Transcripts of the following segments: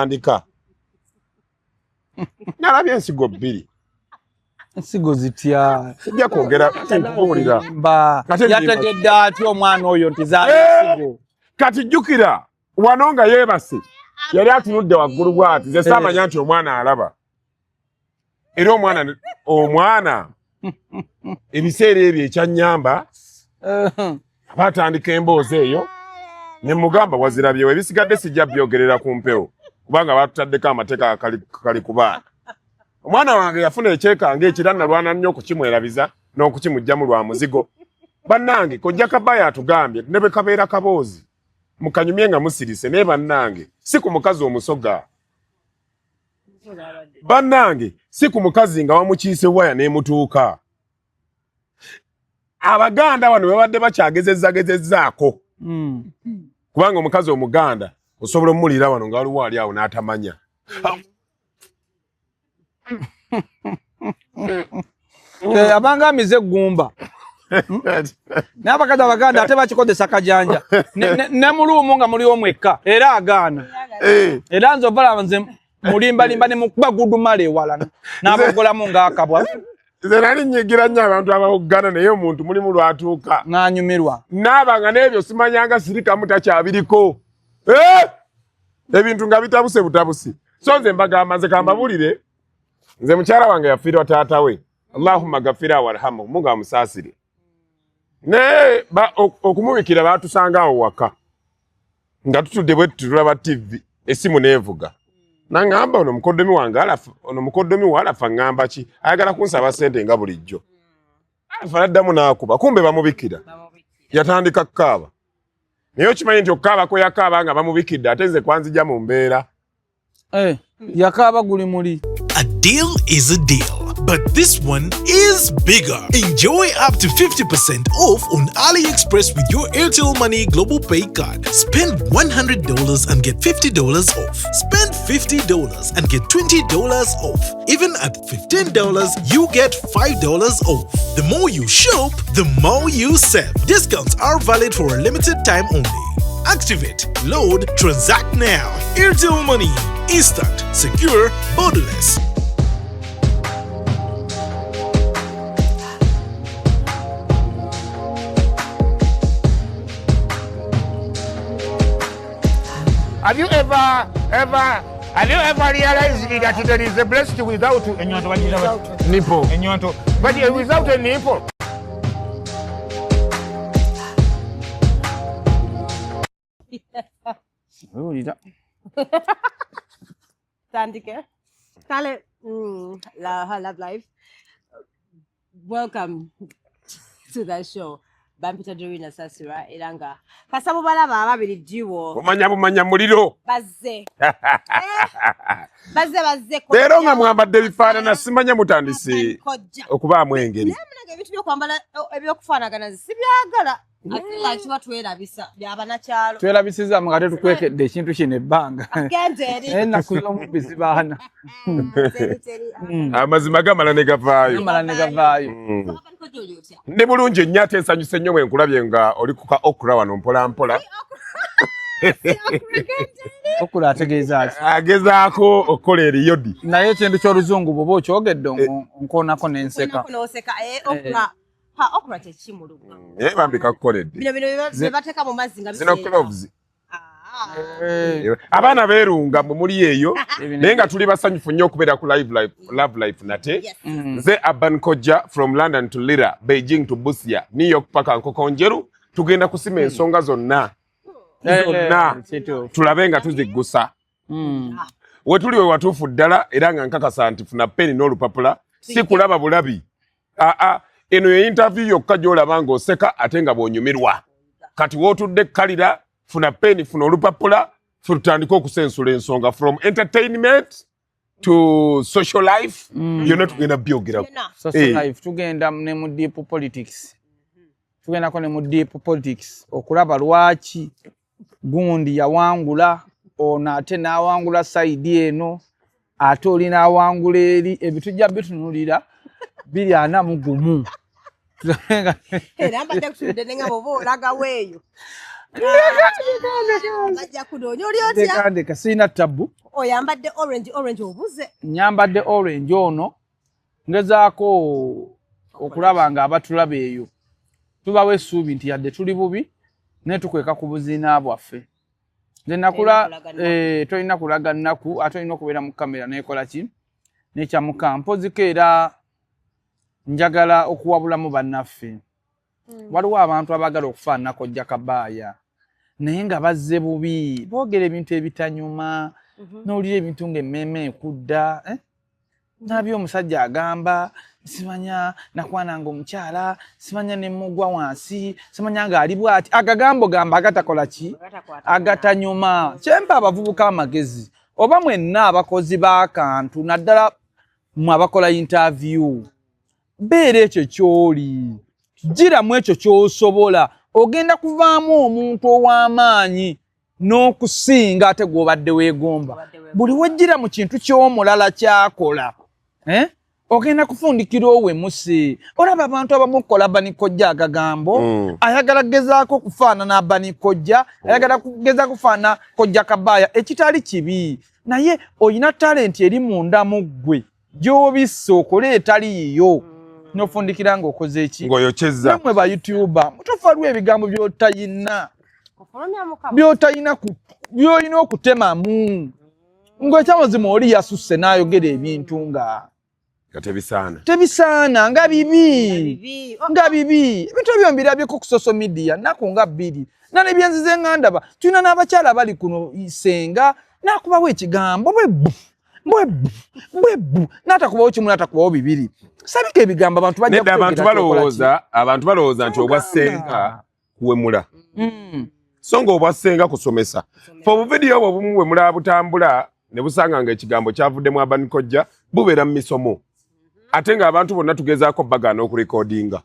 Andika nalabye ensigo bbiri. Ensigo zitya? Sijja kwogera nkubuulira. Yategedde atya omwana oyo nti zaali nsigo? Kati jjukira wano nga yeebase yali atunudde waggulu bw'ati, nze saamanya nti omwana alaba. Era omwana ebiseera ebyo ekyannyamba aba atandika emboozi eyo ne mugamba wazirabyewo, ebisigadde sijja byogerera ku mpewo kubanga batutaddeko amateeka kali ku baana. Omwana wange yafuna ekyekanga ekira nalwana nnyo okukimwerabiza n'okukimuggyamu lwa muzigo. Bannange kojja Kabaya atugambye ne bwe kabeera kaboozi mukanyumye nga musirise, naye bannange si ku mukazi omusoga. Bannange si ku mukazi nga wamukiise waya n'emutuuka. Abaganda wano babadde bakyagezezzaagezezzaako kubanga omukazi omuganda osobola omulira wano nga waliwo ali awo n'atamanya. Abanga amize eggumba naye abakazi abaganda ate bakikozesa kajanja ne muluumu nga muli omwekka era agaana. Era nze ovalaba nze mulimbalimba ne mukuba gudumala ewala n'abogolamu ng'akabwa. Nze nali nnyigira nnyo abantu abawoggana, naye omuntu mulimu lwatuuka n'anyumirwa naaba nga n'ebyo simanyanga sirikamu takyabiriko ebintu nga bitabuse butabusi. So nze mbagamba, nze kambabulire, nze mukyala wange yafiirwa taata we, Allahumma gafira warhamu, Mungu amusaasire. Naye okumubikira baatusanga awo waka nga tutudde bwe tutulaba TV, essimu n'evuga. Nangamba ono mukoddomi wange alafa, ono mukoddomi we alafa, ngamba ki? Ayagala kunsaba ssente nga bulijjo. Alafa n'addamu n'akuba, kumbe bamubikira. Yatandika kukaaba. Naye okimanyi nti okukaaba kwe yakaaba nga bamubikidde ate nze kwanzija mu mbeera. Yakaaba guli muli. A deal is a deal, but this one is bigger. Enjoy up to 50% off on AliExpress with your Airtel Money Global Pay card. Spend $100 and get $50 off. Spend $50 and get $20 off. Even at $15, you get $5 off. The more you shop, the more you save. Discounts are valid for a limited time only. Activate, load, transact now. Airtel Money. Instant, secure, borderless. Have you ever realized that there is a breast without a nipple? But without a nipple. Tandike. Kale, Love Life. Welcome to the show. Bampita Dorina Sasira era nga kasabo balaba ababiri duo. Bumanya bumanya muliro. Bazze. Bazze bazze. Leero nga mwambadde ebifaanana simanya mutandise okubaamu engeri. Naye munange ebintu by'okwambala ebyokufaanagana sibyagala. I feel like tuba twerabisa byabanakyalo. Twerabisiza mu kate tukwekedde ekintu kino ebbanga. Agenda eri. Ennaku z'omubbi zibaana. Amazima gamala ne gavaayo. Gamala ne gavaayo. Ndi bulungi nnyo ate nsanyuse nnyo bwe nkulabye nga oli ku ka okra wano mpola mpola. Okra ategeeza ki? Agezaako okukola eriyodi. Naye ekintu ky'oluzungu bw'oba okyogedde nkoonako n'enseka. Nkoonako n'oseka. Okra. Ha, okra tekimuluka. Bambi kakukoledde. Bino bino bateeka mu mazzi nga zino cloves. Abaana beerunga mwe muli eyo naye nga tuli basanyufu nnyo okubeera ku live life, Love Life nate. Nze Aban Kojja from London to Lira, Beijing to Busia, New York paka Nkokonjeru. Tugenda kusima ensonga zonna zonna tulabe nga tuziggusa. We tuli we watuufu ddala era nga nkakasa nti funa peni n'olupapula si kulaba bulabi. Eno ye interview yokka gy'olaba ng'oseka ate nga bw'onyumirwa. Kati w'otudde kkalira, funa peni, funa olupapula, tutandike okusensula ensonga from entertainment to social life. Byonna tugenda byogerako. Social life tugenda ne mu deep politics. Tugendako ne mu deep politics okulaba lwaki gundi yawangula ono ate n'awangula side eno ate oli n'awangula eri, ebitujja bitunulira 241. Era mbadde kutudde ne nga bw'oba olagawo eyo. Bajja kunoonya. Oli otya? Ndeka, sirina tabbu. Oyambadde orange, orange obuze. Nyambadde orange ono ngezaako okulaba nga abatulaba eyo tubawa essuubi nti yadde tuli bubi naye tukweka ku buziina bwaffe. Nze nakula Tolina kulaga nnaku. Tolina kulaga nnaku, ate olina okubeera mu kamera nekola ki nekyamuka mpoziko. Era njagala okuwabulamu bannaffe. Waliwo abantu abaagala okufaanana Kojja Kabaaya naye nga bazze bubi, boogera ebintu ebitanyuma, n'owulira ebintu ng'emmeeme ekudda, eh? Nabye omusajja agamba simanya nakwananga omukyala, simanya nemugwa wansi, simanya ng'ali bw'ati, agagambo gamba agatakola ki, agatanyuma. Kyempa abavubuka amagezi oba mwenna abakozi b'akantu, naddala mwe abakola interview, beera ekyo ky'oli, giramu ekyo ky'osobola, ogenda kuvaamu omuntu ow'amaanyi n'okusinga ate gw'obadde weegomba. Obadde weegomba. Buli wejjira mu kintu ky'omulala kyakola, eh? Ogenda kufundikira owemuse. Olaba abantu abamu okukola banikojja agagambo, ayagala kugezaako okufaanana banikojja, ayagala kugezaako kufaanana Kojja Kabaaya, ekitali kibi, naye oyina talenti eri munda mu ggwe gy'obisse okole etali yiyo, n'ofundikira ng'okoze eki? Ng'oyokyezza. Nammwe ba YouTuber, mutofalwa ebigambo by'otayina Kufulumya mukama. By'otayina by'olina okutemamu ng'ekyamazima oli yasusse n'ayogera ebintu nga Nga tebisaana. Tebisaana, nga bibi. Bibi. Oh, Nga bibi. Ebintu ebyo mbirabyeko ku social media nnaku nga 2 nane byenzize nga ndaba tulina n'abakyala bali kuno senga n'akubawo ekigambo bwe bbu bwe bbu bwe bbu, n'atakubawo kimu, n'atakubawo bibiri. Sabika ebigambo, abantu bajja Nedda, abantu kutegeera kyokola ki. balowooza nti obwa ssenga kuwemula, so nga obwa ssenga kusomesa. Fe obuvidiyo obwo obumu bwe mulaba butambula ne busanga nga ekigambo kyavuddemu abanikojja, bubeera mu misomo, ate ng'abantu bonna tugezaako bagaana okurekodinga,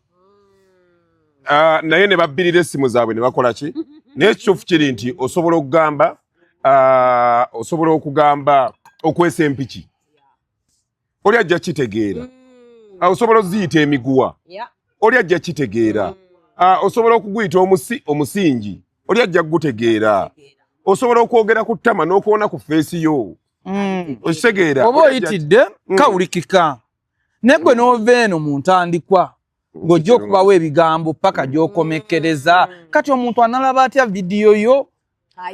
naye ne babbirira essimu zaabwe ne bakola ki. Naye ekituufu kiri nti osobola okugamba okwesa empiki, oli ajja kitegeera. Osobola oziyita emiguwa, oli ajja kitegeera. Osobola okuguyita omusingi, oli ajja kugutegeera. Osobola okwogera ku ttama n'okwona ku face yo, okitegeera. Oba oyitidde kawulikika, naye gwe n'ova eno mu ntandikwa ng'ojja okubawo ebigambo paka gy'okomekkereza. Kati omuntu analaba atya vidiyo yo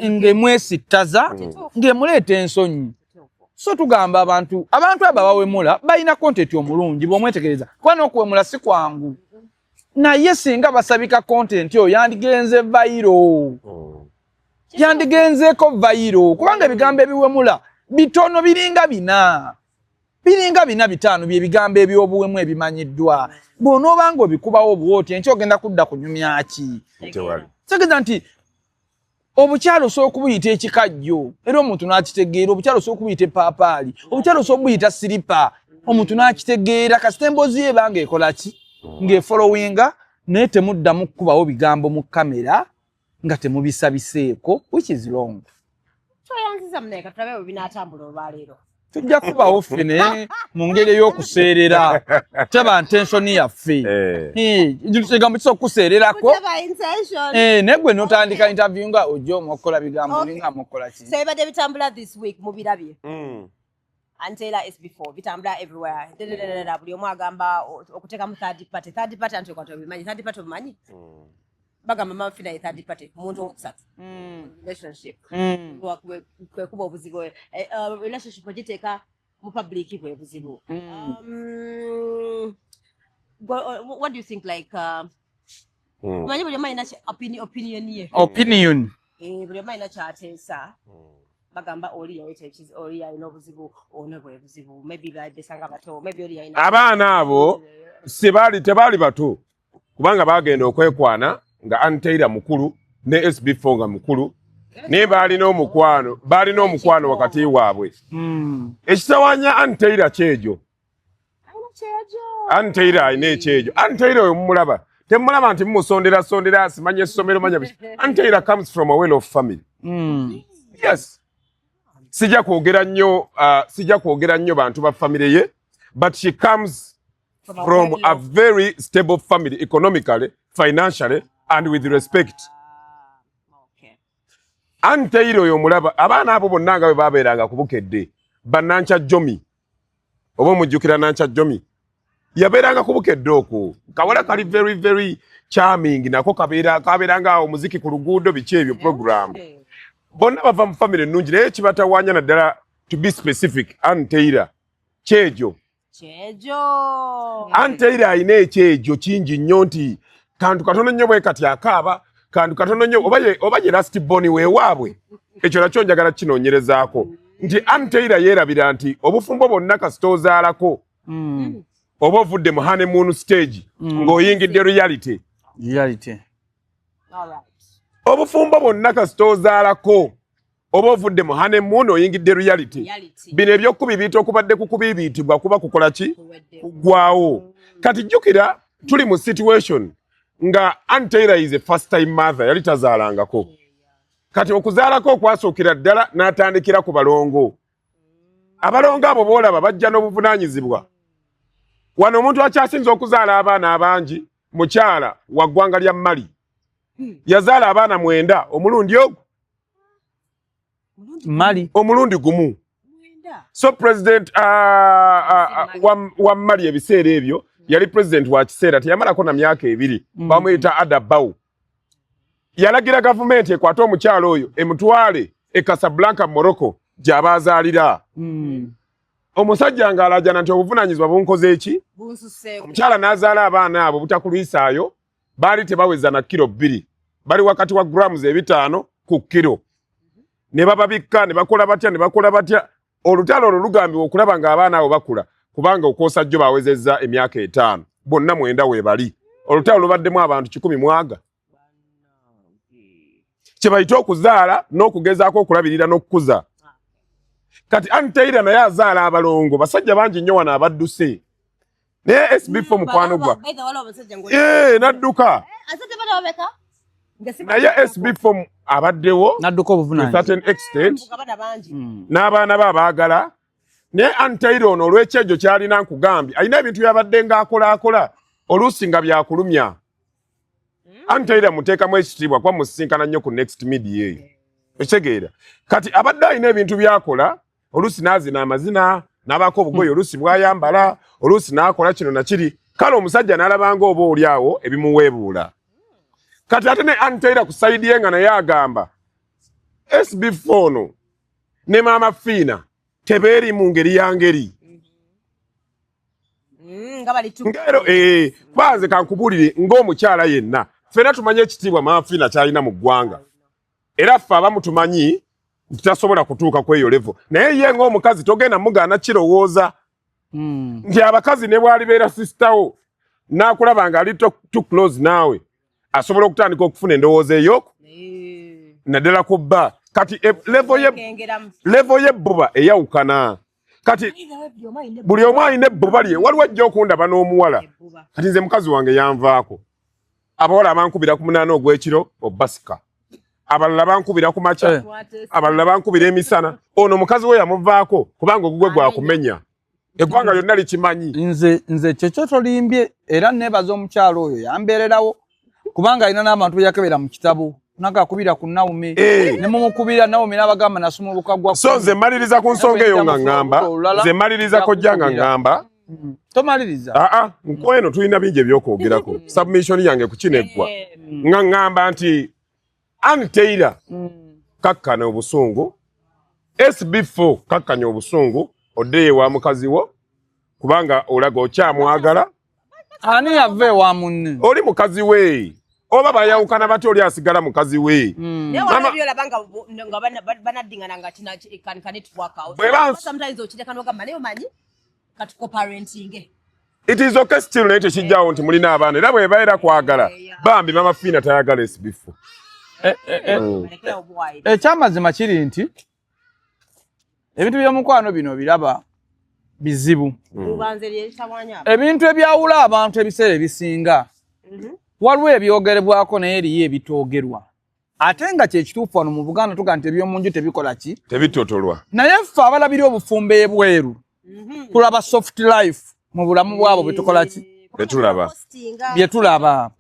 ng'emwesittaza, ng'emuleeta ensonyi? So tugamba abantu abo abawemula balina content omulungi bw'omwetegereza, kuba n'okuwemula si kwangu, naye singa basabika content oyo yandigenze viral, yandigenzeeko viral, kubanga ebigambo ebiwemula bitono, biringa bina bitaano, byebigambo ebyobuwemu ebimanyiddwa. Bw'onooba nga obikubawo bwoti, enkya ogenda kudda kunyumya ki? Tewali. Kitegeeza nti obukyalo osobola okubuyita ekikajjo era omuntu n'akitegeera, obukyalo osobola okubuyita epaapaali, obukyalo osobola okubuyita siripa, omuntu n'akitegeera, kasita emboozi ye ebanga ekola ki, ng'efollowinga. Naye temuddamu kukubawo bigambo mu kamera nga temubisabiseeko, which is wrong. Kyoyanziza munaye, katulabe bwe binaatambula olwaleero. Tujja kubawo ffe naye mu ngeri ey'okuseerera, teba intention yaffe. Ekigambo kisobola okukuseererako. Kuteba intention. Naye gwe notandika interview nga ojja omwokukola bigambo, olinga mukola ki? So ebadde bitambula this week mubirabye. Antela SB4 bitambula everywhere. Dededededa, buli omu agamba okuteekamu third party. Third party anti okwata obimanyi. Third party obimanyi? Bagamba Mama Fina ye third party, omuntu owokusatu. Relationship. Kwe kuba obuzibu. Relationship ogiteeka mu public bwe buzibu. What do you think, like omanyi buli omu alina opinion ye. Opinion. Buli omu alina kyateesa. Bagamba oli yaleeta ekizibu, oli alina obuzibu, ono bwe buzibu, maybe besanga bato, maybe oli alina Abaana abo sibaali, tebaali bato, kubanga bagenda okwekwana nga Anteira mukulu ne SB4 nga mukulu, naye baalina omukwano wakati waabwe. Ekitawanya Anteira kyejo. Alina kyejo. Anteira alina ekyejo. Anteira oyo mumulaba temulaba nti mumusondera sondera, asimanya essomero, manya biki. Anteira comes from a well off family. Yes, sijja kwogera nnyo bantu ba family ye, but she comes from a very stable family economically, financially and with respect. Ann Taylor oyo omulaba, abaana abo bonna nga bwe babeeranga ku Bukedde, Banankya Jomi, oba omujjukira Nankya Jomi, yabeeranga ku Bukedde okwo. Kawala kali very very charming, nako kabeeranga awo muziki ku luguudo, biki ebyo program. Bonna bava mu family ennungi, naye kibatawaanya naddala, to be specific, Ann Taylor kyejo. Kyejo. Ann Taylor alina ekyejo kingi nnyo, nti kantu katono nnyo bwe kati akaaba, kantu katono nnyo, oba ye last born weewaabwe. Ekyo nakyo njagala kinoonyerezaako, nti Ann Taylor yeerabira nti obufumbo bwonna kasita ozaalako, oba ovudde mu honeymoon stage ng'oyingidde reality. Reality. Obufumbo bwonna kasita ozaalako, oba ovudde mu honeymoon, oyingidde reality. Reality. Bino ebyokubibiita okubadde kukubiibiitibwa kuba kukola ki? Kuwedde. Kuggwawo. Kati jjukira tuli mu situation nga Ann Taylor is a first time mother, yali tazaalangako. Kati okuzaalako okwasookera ddala n'atandikira ku balongo. Abalongo abo boolaba bajja n'obuvunaanyizibwa. Wano omuntu akyasinza okuzaala abaana abangi mukyala wa ggwanga lya Mali, yazaala abaana 9 omulundi ogwo. Mali. Omulundi gumu. 9. So president wa Mali ebiseera ebyo yali president wa kiseera, teyamalako na myaka 2, bamuyita Adabaw. Yalagira gavumenti ekwate omukyalo oyo emutwale e Casablanca, Morocco, gy'aba azaalira. Omusajja ng'alajana nti obuvunaanyizibwa bunkoze eki? Bunsuseeko. Omukyala n'azaala abaana abo butakulwisaayo, baali tebaweza na kiro 2, bali wakati wa grams 5 ku kiro, ne bababikka ne bakola batya ne bakola batya. Olutalo olwo lugambibwa okulaba ng'abaana abo bakula, kubanga okwosa jjo bawezezza emyaka 5, bonna 9 weebali. Olutalo lubaddemu abantu 100 mwaga kye bayita okuzaala n'okugezaako okulabirira n'okukuza. Kati Ann Taylor naye azaala abalongo, basajja bangi nnyo wano abadduse, naye SB4 mukwano gwa By the way, waliwo abasajja ee nadduka. Asajja bana babeka? Nga si Naye SB4 abaddewo Nadduka to a obuvunaanyizibwa. certain extent. Mbuga bana bangi. N'abaana be abaagala, naye Ann Taylor ono olw'ekyejjo kyalina, nkugambye alina ebintu byabadde ng'akolaakola oluusi nga byakulumya. Ann Taylor muteekamu ekitiibwa kuba musisinkana nnyo ku Next Media eyo, ekitegeera. Kati abadde alina ebintu byakola, oluusi n'azina amazina, n'abaako obugoye oluusi bw'ayambala, oluusi n'akola kino nakiri. Kale omusajja n'alabanga oba oli awo ebimuweebuula. Kati ate ne Ann Taylor ku side ye nga naye agamba SB4 ono ne Maama Fiina tebeeri mu ngeri ya ngeri. Nga bali tu. Ngero kuba nze kankubuulire, ng'omukyala yenna, ffenna tumanyi ekitiibwa Maama Fiina kyalina mu ggwanga, era ffe abamu tumanyi nti tasobola kutuuka ku eyo level, naye ye ng'omukazi togenda mugaana kirowooza nti abakazi ne bw'alibeera sister wo n'akulaba ng'ali too close naawe, asobola okutandika okufuna endowooza ey'oku naddala ku bba. Kati Kengeramu. Level y'ebbuba eyawukana. Kati buli omu alina ebbuba lye. Waliwo ajja okundaba n'omuwala. Ebbuba. Kati nze mukazi wange yanvaako, abawala abankubira ku 8 ogw'ekiro obasika, abalala bankubira ku makya, abalala bankubira emisana. Ono mukazi we yamuvaako kubanga ogugwe gwakumenya, eggwanga lyonna likimanyi. Nze kyekyo tolimbye, era nebaza omukyalo oyo yambeererawo, kubanga alina n'abantu beyakebera mu kitabo nagakubira ku Nawume, ne mumukubira Nawume n'abagamba nasumuluka gwa. So nze mmaliriza ku nsonga eyo nga ŋŋamba, nze mmaliriza kojja nga ŋŋamba. Tomaliriza. Aa, nkweno tulina bingi ebyokwogerako. Submission yange ku kino eggwa nga ŋŋamba nti Ann Taylor, kakkana obusungu. SB4, kakkanya obusungu, oddeyo ewa mukazi wo, kubanga olaga okyamwagala. Ani yava ewa munne? Oli mukazi we, oba bayawukana batya, oli asigala mukazi we. Naye waliwo byolaba nga banaddingana nga kina can it work out? Sometimes okireka n'ogamba, naye omanyi kati co-parenting. It is okay still, naye tekijjawo nti mulina abaana, era bwebaera kwagala bambi Mama Fiina tayagala SB4. Balekera obuwaayiro. Ekyamazima kiri nti ebintu by'omukwano bino biraba bizibu. Lubanze lyeritawaanya abantu. Ebintu ebyawula abantu ebiseera ebisinga, waliwo ebyogerebwako naye eriyo ebitoogerwa, ate nga kyekituufu wano mu Buganda tuga nti ebyomunju tebikola ki? Tebitotolwa. Naye ffe abalabira obufumbo ebweru tulaba soft life mu bulamu bwabo bwetukola ki? Betulaba. Postinga. Bye tulaba.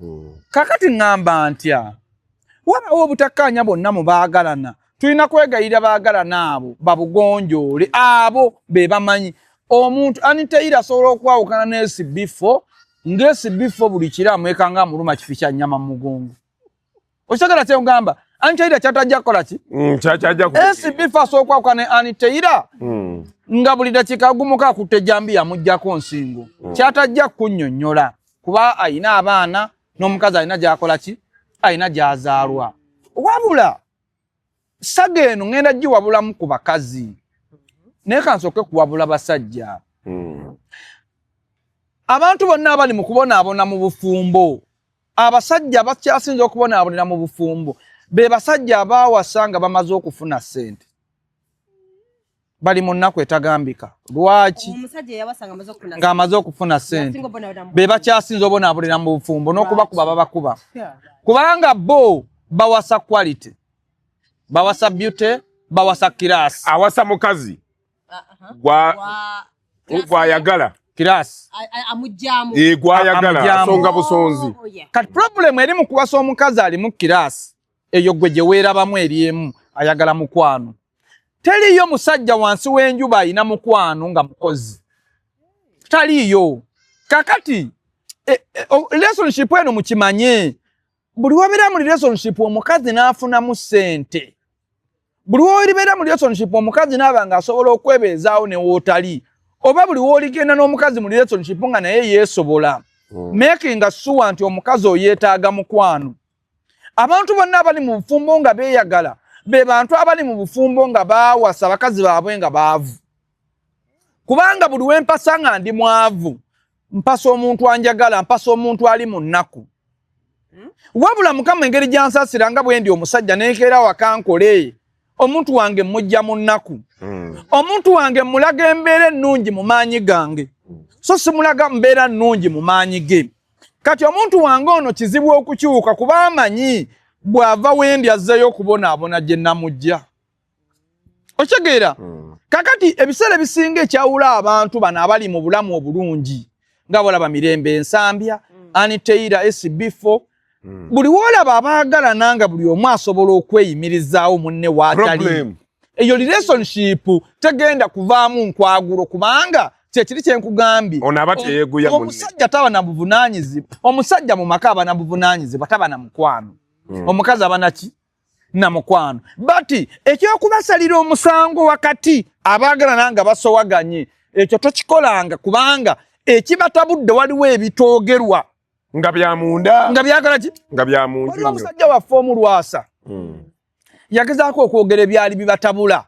Kakati ŋŋamba ntya, wabawo obutakkaanya bwonna mu baagalana. Tulina kwegayirira baagalana abo babugonjoole, abo be bamanyi. Omuntu Aniteira asobola okwawukana ne SB4, nga SB4 buli kiro amwekanga amuluma kifi kya nnyama mu mugongo. Okitegera kye nkugamba? Aniteira kyatajja kukola ki? SB4 asobola okwawukana ne Aniteira nga buli dakiika agumuka akutte ejjambiya amuggyako nsingo. Kyatajja kunnyonnyola kuba ayina abaana n'omukazi alina gy'akola ki? Alina gy'azaalwa. Wabula saga eno ngenda giwabulamu ku bakazi, naye kansooke kuwabula basajja. Abantu bonna abali mu kubonaabona mu bufumbo, abasajja abakyasinze okubonaabonera mu bufumbo be basajja abaawasa nga bamaze okufuna ssente, bali mu nnaku etagambika. Lwaki? Ng'amaze okufuna ssente be bakyasinze obonaabonera mu bufumbo n'okubakuba babakuba, kubanga bo bawasa quality, bawasa beauty, bawasa class. Awasa mukazi gwayagala class gwayagala asonga busonzi. Kati problem eri mu kuwasa omukazi ali mu class eyo gwe gye weerabamu eri emu, ayagala mukwano. Teriiyo musajja wansi w'enjuba ayina mukwano nga mukozi, taliiyo. Kakati relationship eno mukimanye, buli wabeera mu relationship omukazi n'afunamu ssente, buli wolibeera mu relationship omukazi n'aba nga asobola okwebeezaawo ne wootali, oba buli wooligenda n'omukazi mu relationship nga naye yeesobola, making sure nti omukazi oyeetaaga mukwano. Abantu bonna abali mu bufumbo nga beeyagala be bantu abali mu bufumbo nga baawasa abakazi baabwe nga baavu, kubanga buli wempasa nga ndi mwavu, mpasa omuntu anjagala, mpasa omuntu ali mu nnaku. Wabula Mukama engeri gyansaasira nga bwe ndi omusajja nenkeera waka nkole, omuntu wange mujja mu nnaku, omuntu wange mulaga embeera ennungi mu maanyi gange, so simulaga mbeera nnungi mu maanyi ge. Kati omuntu wange ono kizibu okukyuka, kuba amanyi bw'ava wendi azzeyo okubonaabona gye namujja. Okitegeera? Kakati ebiseera ebisinga ekyawula abantu bano abali mu bulamu obulungi nga bolaba Mirembe Ensambya, Aniteira, SB4, buli woolaba abaagalana nga buli omu asobola okweyimirizaawo munne waatali, eyo relationship tegenda kuvaamu nkwagulo, kubanga kyekiri kyenkugambye, omusajja taba na buvunaanyizibwa. Omusajja mu maka aba na buvunaanyizibwa, taba na mukwano. Omukazi aba naki? Na mukwano. But ekyokubasalira omusango wakati abaagalana nga basowaganye, ekyo tokikolanga, kubanga ekibatabudde waliwo ebitoogerwa nga byamunda, nga byagala ki, nga byamunju. Waliwo omusajja waffe omulwasa yagezaako okwogera ebyali bibatabula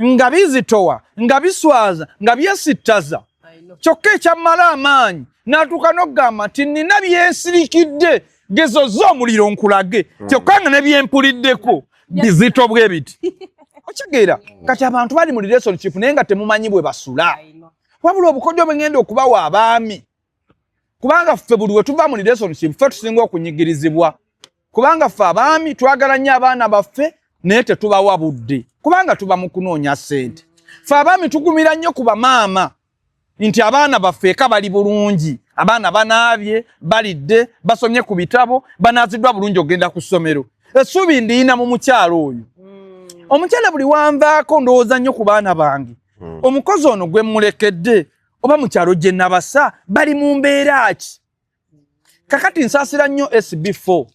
nga bizitowa, nga biswaza, nga byesittaza, kyokka ekyammala amaanyi n'atuuka n'okugamba nti nina byensirikidde, gezoza omuliro nkulage, kyokka nga ne byempuliddeko bizito bwe biti. Okitegeera? Kati abantu bali mu relationship naye nga temumanyi bwe basula. Wabula obukodyo bwe ngenda okubawa abaami, kubanga ffe buli we tuva mu relationship ffe tusinga okunyigirizibwa, kubanga ffe abaami twagala nnyo abaana baffe naye tetubawa budde, kubanga tuba mu kunoonya ssente. Ffe abaami tugumira nnyo ku bamaama nti abaana baffe eka bali bulungi, abaana banaabye, balidde, basomye ku bitabo, banaaziddwa bulungi okugenda ku ssomero. Essuubi ndiyina mu mukyalo oyo. Omukyala buli wanvaako ndowooza nnyo ku baana bange, omukozi ono gwe mmulekedde oba mu kyalo gye nabasa bali mu mbeera ki? Kakati nsaasira nnyo SB4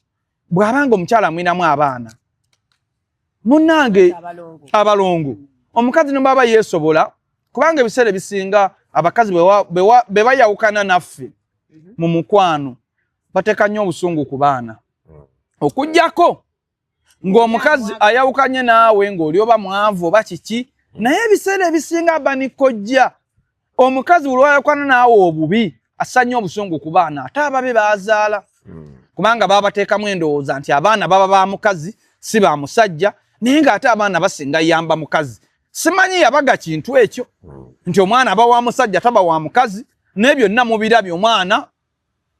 bw'abanga omukyala amwinamu abaana. Munnange abalongo, omukazi ne bw'aba yeesobola, kubanga ebiseera ebisinga abakazi bwe bayawukana naffe mu mukwano bateeka nnyo obusungu ku baana, okuggyako ng'omukazi ayawukanye naawe ng'oli oba mwavu oba kiki. Naye ebiseera ebisinga abanikojja omukazi buli lwayawukana naawe obubi assa nnyo obusungu ku baana, ate ababe baazaala, kubanga babateekamu endowooza nti abaana baba ba mukazi si ba musajja, naye ng'ate abaana basinga yamba mukazi. Simanyi yabaga kintu ekyo nti omwana aba wa musajja taba wa mukazi, naye byonna mubirabye, omwana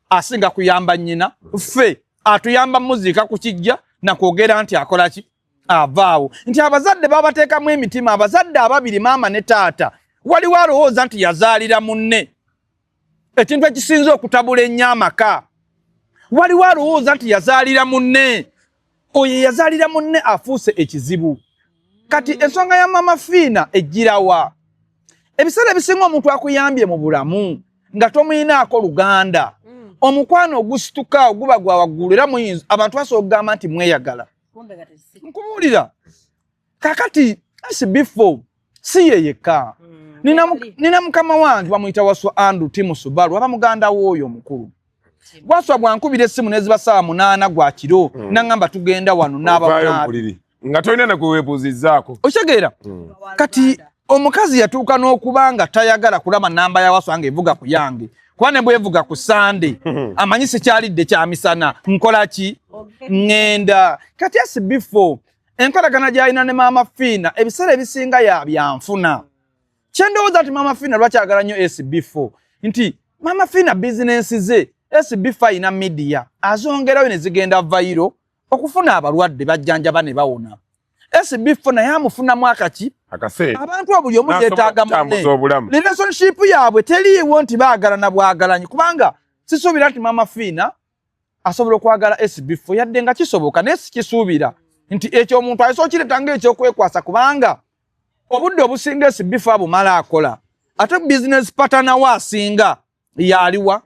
asinga kuyamba nnyina. Ffe atuyamba muziika ku kijja nakwogera nti akola ki, avaawo, nti abazadde babateekamu emitima. Abazadde ababiri, maama ne taata, waliwo alowooza nti yazaalira munne, ekintu ekisinze okutabula ennyo amaka. Waliwo alowooza nti yazaalira munne, oyo yazaalira munne afuuse ekizibu. Kati ensonga ya Mama Fiina ejjirawa? Ebiseera ebisinga omuntu akuyambye mu bulamu nga tomuyinaako luganda, omukwano ogusituka oguba gwa waggulu, era muyinza abantu basobola okugamba nti mweyagala. Nkubuulira kakati SB4 si ye yekka. Nina mukama wange bamuyita Waswa Andrew Timu Subaru, aba muganda w'oyo omukulu. Waswa bwankubira essimu neziba ssaawa 8 gwa kiro, naŋŋamba tugenda wano n'aba nga tolina na gwe weebuuzizzaako. Okitegeera? Kati omukazi yatuuka n'okuba nga tayagala kulaba namba ya Waswa nga evuga ku yange, kuba ne bwevuga ku Sande amanyi sikyalidde kyamisana, nkola ki? Ŋŋenda. Kati SB4 enkolagana gy'alina ne Maama Fiina ebiseera ebisinga ya byanfuna. Kyendowooza nti Maama Fiina lwaki ayagala nnyo SB4, nti Maama Fiina bizinensi ze SB4 ayina media azongerayo ne zigenda viral, okufuna abalwadde bajjanjaba ne bawona. SB4 naye amufunamu akaki abantu abo buli omu yeetaaga munne. Relationship yaabwe teriiwo nti baagalana bwagalanyi, kubanga sisuubira nti Maama Fiina asobola okwagala SB4, yadde nga kisoboka, naye sikisuubira nti ekyo omuntu asobola kireeta ng'ekyokwekwasa, kubanga obudde obusinga SB4 abumala akola, ate business partner we asinga yaliwa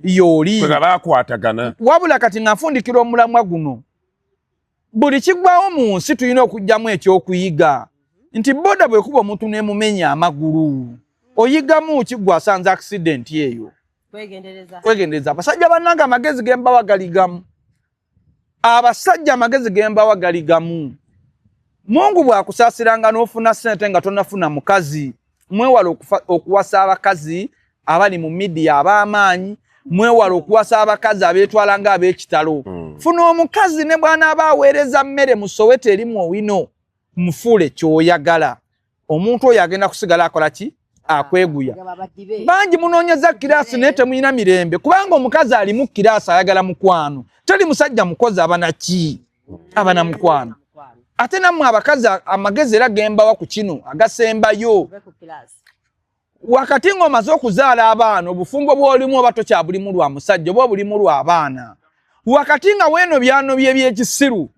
yooli. Bakwatagana. Wabula kati nga nfundikira omulamwa guno, buli kiggwawo mu nsi tulina okuggyamu ekyokuyiga nti boda bwekuba omuntu n'emumenya amagulu, oyigamu kiggwa asanze accident eyo. Kwegendereza. Abasajja bannange, amagezi gembawa galigamu. Abasajja, amagezi gembawa galigamu. Mungu bw'akusaasiranga n'ofuna ssente nga tonafuna mukazi, mwewala okuwasa abakazi abali mu media ab'amaanyi, mwewala okuwasa abakazi abeetwala nga ab'ekitalo. Funa omukazi ne bw'anaaba aweereza mmere mu Soweto erimu owino, mufuule ky'oyagala. Omuntu oyo agenda kusigala akola ki? Akweguya. Bangi munoonyeza class naye temulina mirembe, kubanga omukazi alimu class ayagala mukwano. Teri musajja mukozi aba naki, aba na mukwano. Ate nammwe abakazi, amagezi era gembawa ku kino agasembayo, wakati ng'omaze okuzaala abaana, obufumbo bw'olimu oba tokyabulimu lwa musajja, oba obulimu lwa baana. Wakati nga weeno byano bye byekisiru,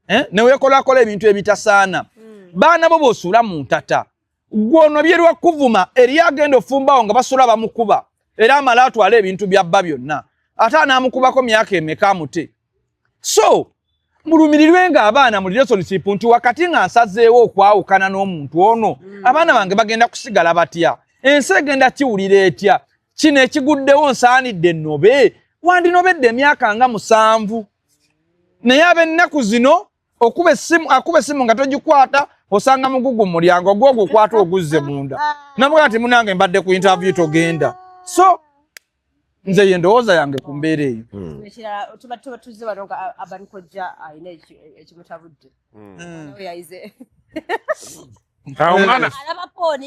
eh? Neweekolakola ebintu ebitasaana, baana bo b'osuula mu ntata, gw'onobye lwa kuvuma eri agenda ofumbawo nga basula bamukuba, era amala atwale ebintu bya bba byonna, ate anaamukubako myaka emeka amute. So mulumirirwe nga abaana mu relationship nti wakati nga nsazeewo okwawukana n'omuntu ono, abaana bange bagenda kusigala batya? Ensi egenda kiwulira etya? Kino ekiguddewo nsaanidde nnobe? Wandinobedde emyaka nga 7, naye ab'ennaku zino okuba essimu, akuba essimu nga togikwata, osanga mugugu mu mulyango gwogukwata oguzze munda, namugaa nti munange mbadde ku interview, togenda. So nze ye ndowooza yange ku mbeera eyo. Ekirala, tuba tuzze wano nga abanikojja alina ekimutabudde. Oyo yayize Ah, omwana alaba porn.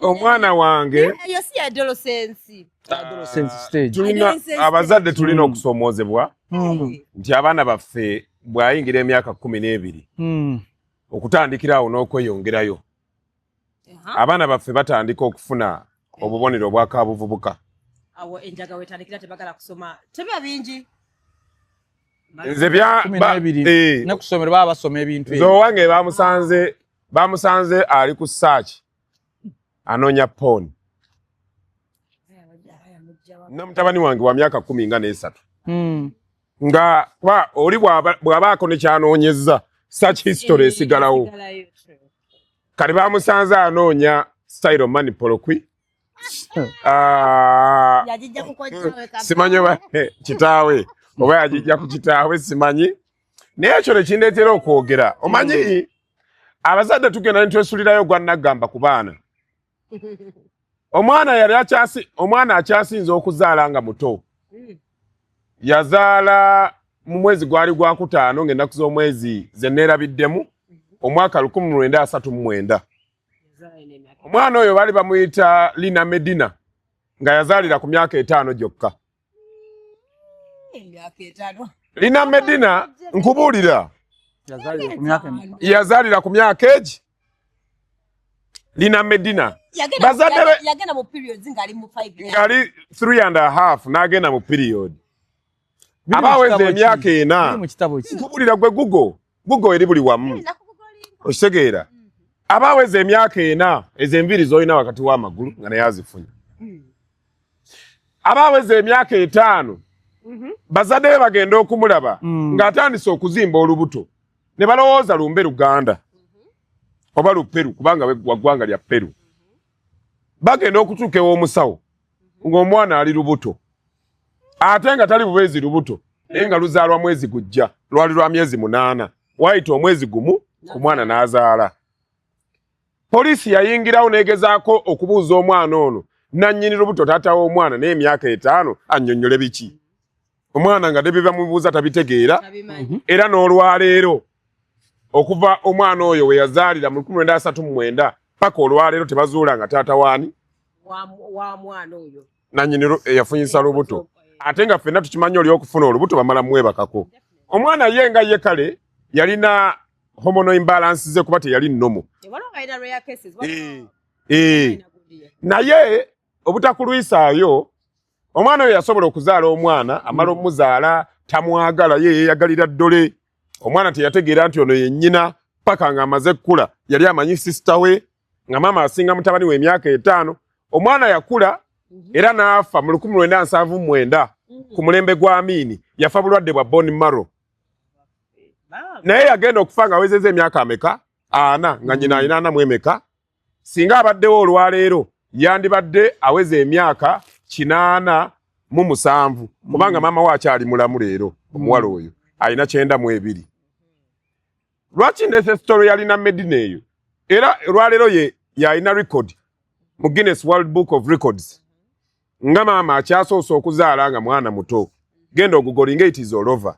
Omwana wange Eyo si adolescence? Adolescence stage. Tulina Adolescence. Abazadde tulina okusomoozebwa nti abaana baffe bw'ayingira emyaka 12 okutandikira awo n'okweyongerayo, abaana baffe batandika okufuna obubonero obwakabuvubuka. Awo enjaga wetandikira, tebagala kusoma, tebiba bingi. Nze bya 12. Ne ku ssomero baba basoma ebintu Nze ebyo. Owange bamusanze ali ku search anoonya porn, ne mutabani wange wa myaka 13. Nga kuba oli bw'abaako ne kyanoonyezza, search history esigalawo. Esigalayo, true. Kati bamusanze anoonya style money polokwi. Ah, Yagijja kukojjawe. Simanyi oba kitaawe oba yagijja ku kitaawe, simanyi, naye ekyo nekindeetera okwogera. Omanyi abazadde tugenda netwesulirayo gwa naggamba ku baana. Omwana yali akyasi, omwana akyasinze okuzaala nga muto. Yazaala mu mwezi gwali gwakutaano ng'ennaku z'omwezi ze neerabiddemu, omwaka 1939. Omwana oyo baali bamuyita Lina Medina, nga yazaalira ku myaka 5 gyokka. Emyaka 5. Lina Medina, nkubuulira. Yazaalira ku myaka emeka? Yazaalira ku myaka egi, Lina Medina. Bazadde Yagenda mu periods ng'ali mu 5. Ng'ali 3.5 n'agenda mu period. Biri mu Aba aweza kitabo ki? emyaka 4. Biri mu kitabo ki? Nkubuulira gwe, Google, Google eri buli wamu, okitegeera? Aba aweza emyaka 4, ezo enviiri z'olina wakati w'amagulu nga naye azifunye. Aba aweza emyaka 5, bazadde be bagenda okumulaba ng'atandise okuzimba olubuto, ne balowooza lumbe Luganda oba Luperu, kubanga wa ggwanga lya Peru. Bagenda okutuuka ew'omusawo ng'omwana ali lubuto, ate nga tali bubeezi lubuto, naye nga luzaalwa mwezi gujja, lwali lwa myezi 8, wayita omwezi gumu omwana n'azaala. Poliisi yayingirawo n'egezaako okubuuza omwana ono nannyini lubuto, taata w'omwana, n'emyaka 5 annyonnyole biki. Omwana nga ne bye bamubuuza tabitegeera. Era n'olwaleero okuva omwana oyo we yazaalira mu 1939 paka olwaleero tebazuula nga taata waani wa mwana oyo nannyini eyafunyisa lubuto. Ate nga ffenna tukimanyi oli okufuna olubuto bamala mwebakako. Omwana ye nga ye kale yalina hormonal imbalance ze, kuba teyali nnomo. Naye obutakulwisaayo, omwana oyo yasobola okuzaala omwana, amala omuzaala tamwagala, ye yeeyagalira ddole. Omwana teyategeera nti ono ye nnyina paka ng'amaze kkula. Yali amanyi sister we, nga maama asinga mutabani we emyaka 5. Omwana yakula era n'afa mu 1979 ku mulembe gwa Amini. Yafa bulwadde bwa bone marrow, naye yagenda okufa nga awezezza emyaka ameka? 40, nga nnyina alina 40 emeka. Singa abaddewo olwaleero yandibadde aweza emyaka 87, kubanga maama we akyali mulamu leero. Omuwala oyo alina 92. Lwaki ndese story yalina Medina eyo? Era olwaleero ye yalina record mu Guinness World Book of Records nga maama akyasoose okuzaala nga mwana muto. Genda ogugolinga, it is all over.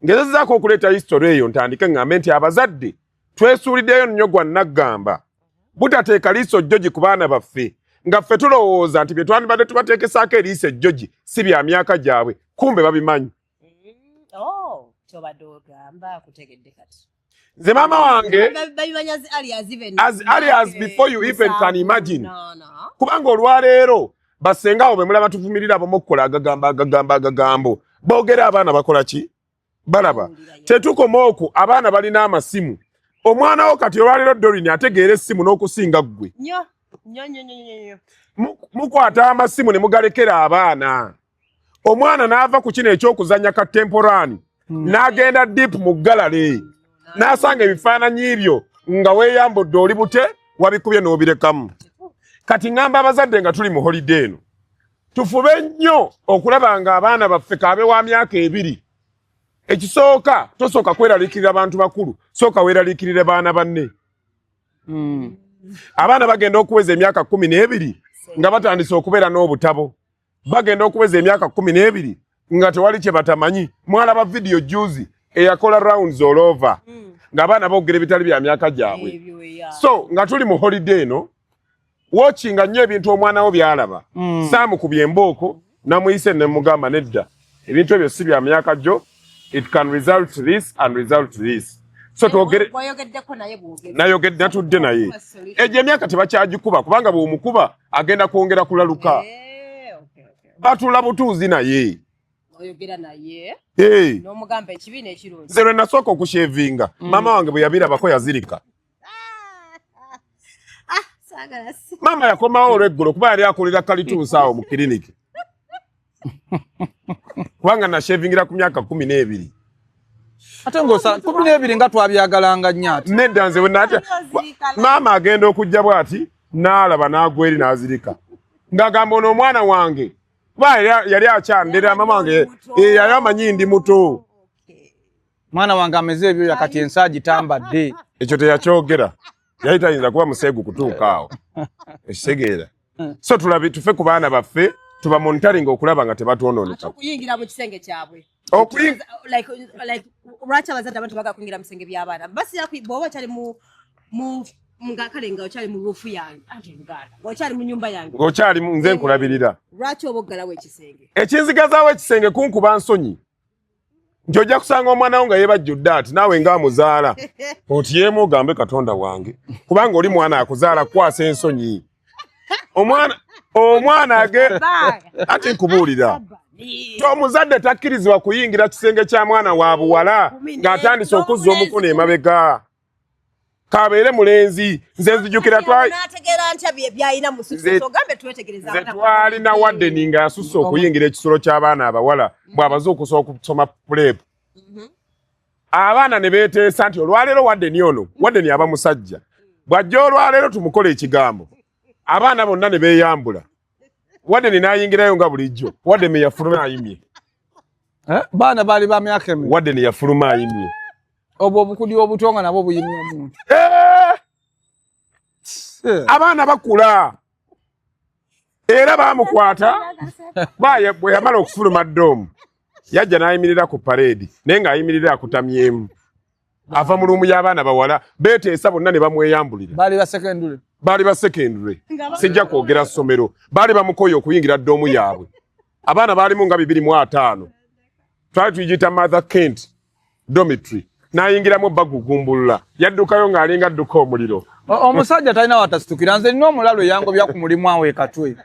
Ngezezaako okuleeta history eyo, ntandike ŋŋambe nti abazadde twesuuliddeyo nnyo gwa naggamba butateeka liiso jjogi ku baana baffe, nga ffe tulowooza nti bye twandibadde tubateekesaako eriiso ejjogi si bya myaka gyabwe, kumbe babimanyi. Oh, kyobadde ogamba kutegedde kati. Nze maama wange babimanya as early as even as early as before you even can imagine. No. Kubanga olwaleero basenga abo bemulaba tuvumirira abamu okukola agagambo agagambo agagambo boogera, abaana bakola ki? Balaba. Tetukoma okwo, abaana balina amasimu. Omwana wo kati olwaleero Dorini ategeera essimu n'okusinga ggwe. Nnyo nnyo nnyo nnyo nnyo. Mukwata amasimu ne mugalekera abaana, omwana n'ava ku kino ekyokuzannya ka Temple Run n'agenda deep mu gallery, n'asanga ebifaananyi byo nga weeyambudde, oli bute, wabikubye n'obirekamu. Kati ŋŋamba abazadde nga tuli mu holiday eno, tufube nnyo okulaba nga abaana baffe, kaabe wa myaka 2, ekisooka tosooka kweraliikirira bantu bakulu, sooka weeraliikirire baana banne. Abaana bagenda okuweza emyaka 12 nga batandise okubeera n'obutabo, bagenda okuweza emyaka 12 nga tewali kye batamanyi. Mwalaba vidiyo juzi eyakola rounds all over ng'abaana boogera ebitali bya myaka gyabwe. Ebyo ya. So nga tuli mu holiday eno, watchinga nnyo ebintu omwana wo byalaba. Saamukubye embooko, namuyise ne mugamba, nedda, ebintu ebyo si bya myaka gyo, it can result to this and result to this. So twogere Wayogeddeko naye bwogezi? Nayogedde, natudde naye. Egyo emyaka tebakyagikuba, kubanga bw'omukuba agenda kwongera kulaluka. Eh, okay. Batula butuuzi naye. Oyogera naye Hey. n'omugamba ekibi n'ekirungi. Nze lwe nasooka okushevinga, maama wange bwe yabirabako yazirika. Ah, saagala si. Maama yakomawo olweggulo, kuba yali akolera kalituusi awo mu kiriniki, kubanga nashevingira ku myaka 12. Ate ng'osala 12 nga twabyagalanga nnyo ate. Nedda, nze bwe Ozirika. Maama agenda okujja bw'ati n'alaba n'agwa eri n'azirika, ng'agamba ono omwana wange, kuba yali akyandera. Maama wange yali amanyi ndi muto. Mwana wange ameze ebyoya, kati ensaagi tambadde. Ekyo teyakyogera, yali tayinza kuba museegu kutuuka awo, ekitegeera. So tulabe, tufe ku baana baffe, tuba monitoring okulaba nga Ate tebatwonooneka. okuyingira mu kisenge kyabwe. Like lwaki abazadde abantu bagala kuyingira mu bisenge by'abaana? Basira bw'oba okyali mu nga kale nga okyali mu roof yange, anti Uganda, ng'okyali mu nyumba yange, Ng'okyali nze nkulabirira. Lwaki oba oggalawo ekisenge? Ekinzigazaawo ekisenge kunkuba nsonyi nti ojja kusanga omwana wo nga yeebajjudde ati naawe ng'amuzaala otyemu ogambe Katonda wange, kubanga oli mwana akuzaala kukwasa ensonyi. Omwana age ati nkubuulira, omuzadde takkirizibwa kuyingira kisenge kya mwana wa buwala ng'atandise okuzza omukono emabega. Kabeere mulenzi. Nze nzijukira N'ategeera ntya byalina mu suitcase? Ogambe twetegereza. Nze twalina warden nga yasusse okuyingira ekisulo ky'abaana abawala bw'abaze okusooka okusoma prep. Abaana ne beeteesa nti olwaleero warden ono, warden aba musajja, bw'ajja olwaleero tumukole ekigambo. Abaana bonna ne beeyambula, warden n'ayingirayo nga bulijjo. Warden yafuluma ayimye. Eh, baana baali ba myaka emeka? Warden yafuluma ayimye. Obwo obukuli obuto nga nabwo buyimya omuntu. Eh! Eh. Abaana bakula era bamukwata. Bwe yamala okufuluma dorm, yajja n'ayimirira ku parade, naye ng'ayimirira akutamyemu, ava mu room y'abaana bawala. Beeteesa bonna ne bamweyambulira. Baali ba secondary? Baali ba secondary, sijja kwogera ssomero. Baali bamukoye okuyingira dorm yaabwe. Abaana baalimu nga 250, twali tuyigita Mother Kent Dormitory. N'ayingiramu bagugumbulula, yaddukayo ng'alinga adduka omuliro. Omusajja talina watasitukira. Nze nina omulalu eyangobya ku mulimu awo ekatwe.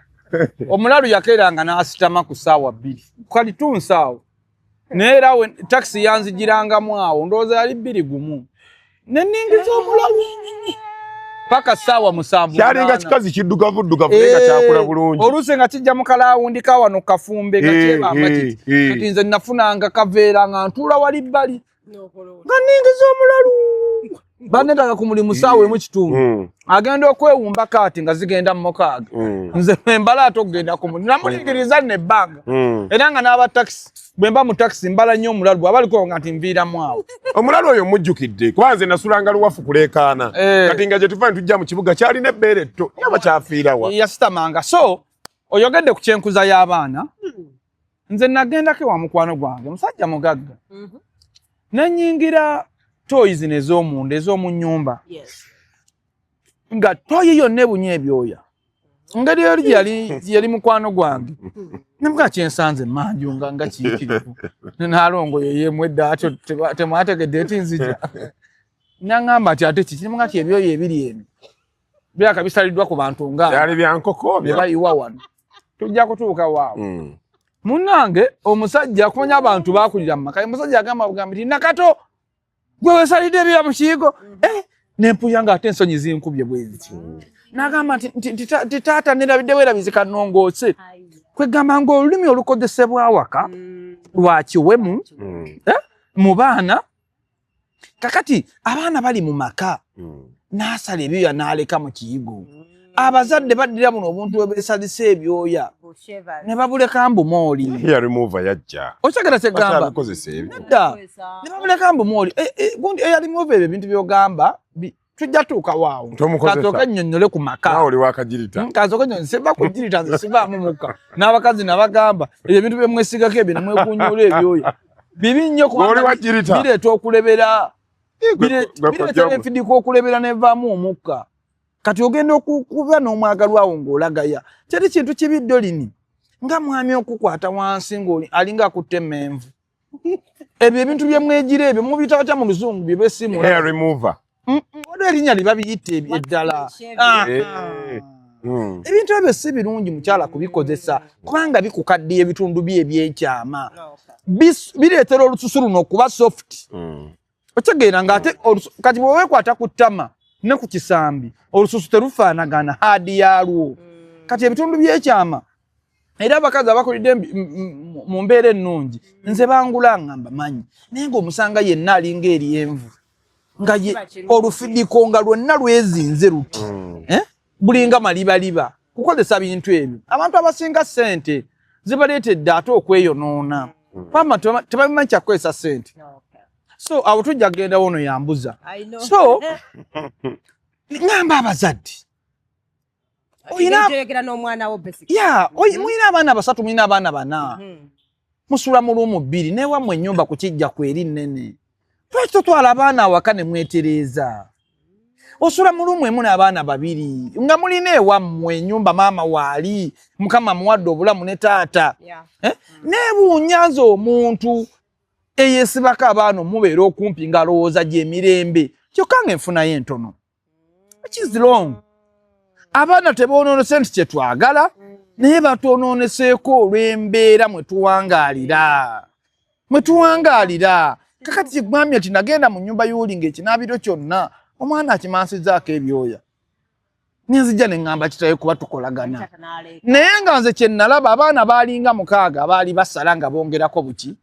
Omulalu yakeeranga n'asitama ku ssaawa 2 kalitunsi awo, naye era takisi yanzigirangamu awo, ndowooza yali 2:01, neningiza omulalu paka ssaawa 7. Kyalinga kikazi kiddugavu ddugavu, naye nga kyakula bulungi. Oluusi nga kijja mu kalawundi ka wano kafumbe nga kyebamba kiti. Kati nze nafunanga kaveera nga ntuula wali bbali nga ningiza omulalu. Banetaga ku mulimu ssaawa 1.5. Agenda okwewumba kaati nga zigenda mu 6. Nze embala ate okugenda ku mulimu namulingiriza nno ebbanga. Era nga n'aba takisi, bwe mba mu takisi mbala nnyo omulalu bw'aba aliko nga nti nviiramu awo. Omulalu oyo mujjukidde, kuba nze nasulanga luwafu kuleekaana. Kati nga gye tuva ne tujja mu kibuga kyalina ebbeere etto, yaba kyafiirawa? Yasitamanga. So oyogedde ku kyenkuza y'abaana. Nze nagendako ewa mukwano gwange, musajja mugagga, nenyingira toyi zino ez'omunda, ez'omu nnyumba, nga toyi yonna ebunye ebyoya. Ngeri eri gye yali mukwano gwange, nemugaa kyensanze emanju nga kiyitirivu. Nalongo yeyemu edda atyo temwategedde nti nzija. Naŋŋamba nti ate kiki? Nemugaa nti ebyoya ebiri eno biraka bisaliddwa ku bantu nga Byali bya nkoko bye bayiwa wano. Tujja kutuuka waawo. Munnange, omusajja kumanya abantu bakulira mu maka. Omusajja agamba bugambi nti nakato gwe wesalidde ebyoya mu kiyigo. Eh, nempulira nga ate ensonyi zinkubye bwe ziti. N'agamba nti taata nerabidde weerabizi kanongoose. Kwegamba ng'olulimi olukozesebwa awaka lwakiwemu mu baana. Kakati abaana bali mu maka, n'asala ebyoya n'aleka mu kiyigo. Abazadde baddira buno obuntu bwe beesalisa ebyoya ne babuleka mbu mooli. Hair remover yajja. Okyagala kyegamba. Bakyabikozesa ebyo. Nedda, ne babuleka mbu mooli. Gundi hair remover, ebyo ebintu byogamba tujja tuuka waawo. Tomukozesa. Kasooke nnyonnyole ku maka. Naawe oli wakagirita. Kasooke nnyonnyole. Siva kugirita, nze sivaamu mukka. N'abakazi nabagamba ebyo ebintu bye mwesigako ebyo ne mwekunyula ebyoya bibi nnyo kubanga Oli wagirita. bireeta okulebera. Gwe Bireetera kojja. enfidiko okulebera nevaamu omukka. Kati ogenda okuba n'omwagalwawo ng'olagaya, teri kintu kibi ddolini nga mwami okukwata wansi ng'oli alinga akutta emmenvu. Ebyo ebintu bye mwegira ebyo mubiyita batya mu luzungu bye beesiimula? Hair remover. Waliwo erinnya lye babiyita eddala. Ah, ah. Ebintu ebyo si birungi mukyala kubikozesa kubanga bikukaddiya ebitundu bye ebyekyama. Bireetera olususu luno okuba soft. Otegeera ng'ate kati bwe weekwata ku ttama ne ku kisambi, olususu terufaanagana haadi yaalwo. Kati ebitundu by'ekyama, era abakazi abakulidde mu mbeera ennungi, nze bangula nga mbamanyi, naye ng'omusanga yenna alinga eryenvu nga ye olufidiko nga lwonna lwezinze luti. Eh? Bulinga malibaliba kukozesa bintu ebyo. Abantu abasinga ssente zibaleetedde ate okweyonoona pama tebabimanyi kyakukozesa ssente. So awo tujja kugenda wono yambuza. I know. So ŋŋamba abazadde Oyogera n'omwana wo basically. Ya, mulina abaana basatu, mulina abaana bana, musula mu room bbiri, newammwe ennyumba ku kijja kweri nnene. Lwaki totwala abaana awaka ne mwetereeza? Osula mu room emu n'abaana babiri nga mulina ewammwe ennyumba, maama waali, Mukama amuwadde obulamu, ne taata. Eh? Neewuunya nze omuntu eyeesibako abaana omubeera okumpi ng'alowooza gy'emirembe, kyokka ng'enfunayo entono, which is wrong. Abaana teboonoonese nti kyetwagala, naye batwonooneseeko olw'embeera mwe tuwangaalira, mwe tuwangaalira. Kakati kigwambye nti nagenda mu nnyumba y'oli ng'ekinaabiro kyonna Omwana akimansizaako ebyoya. Nenzija ne ŋŋamba kitawe kuba tukolagana. Naye nga nze kye nalaba abaana baalinga 6 abaali basala nga bongerako buki?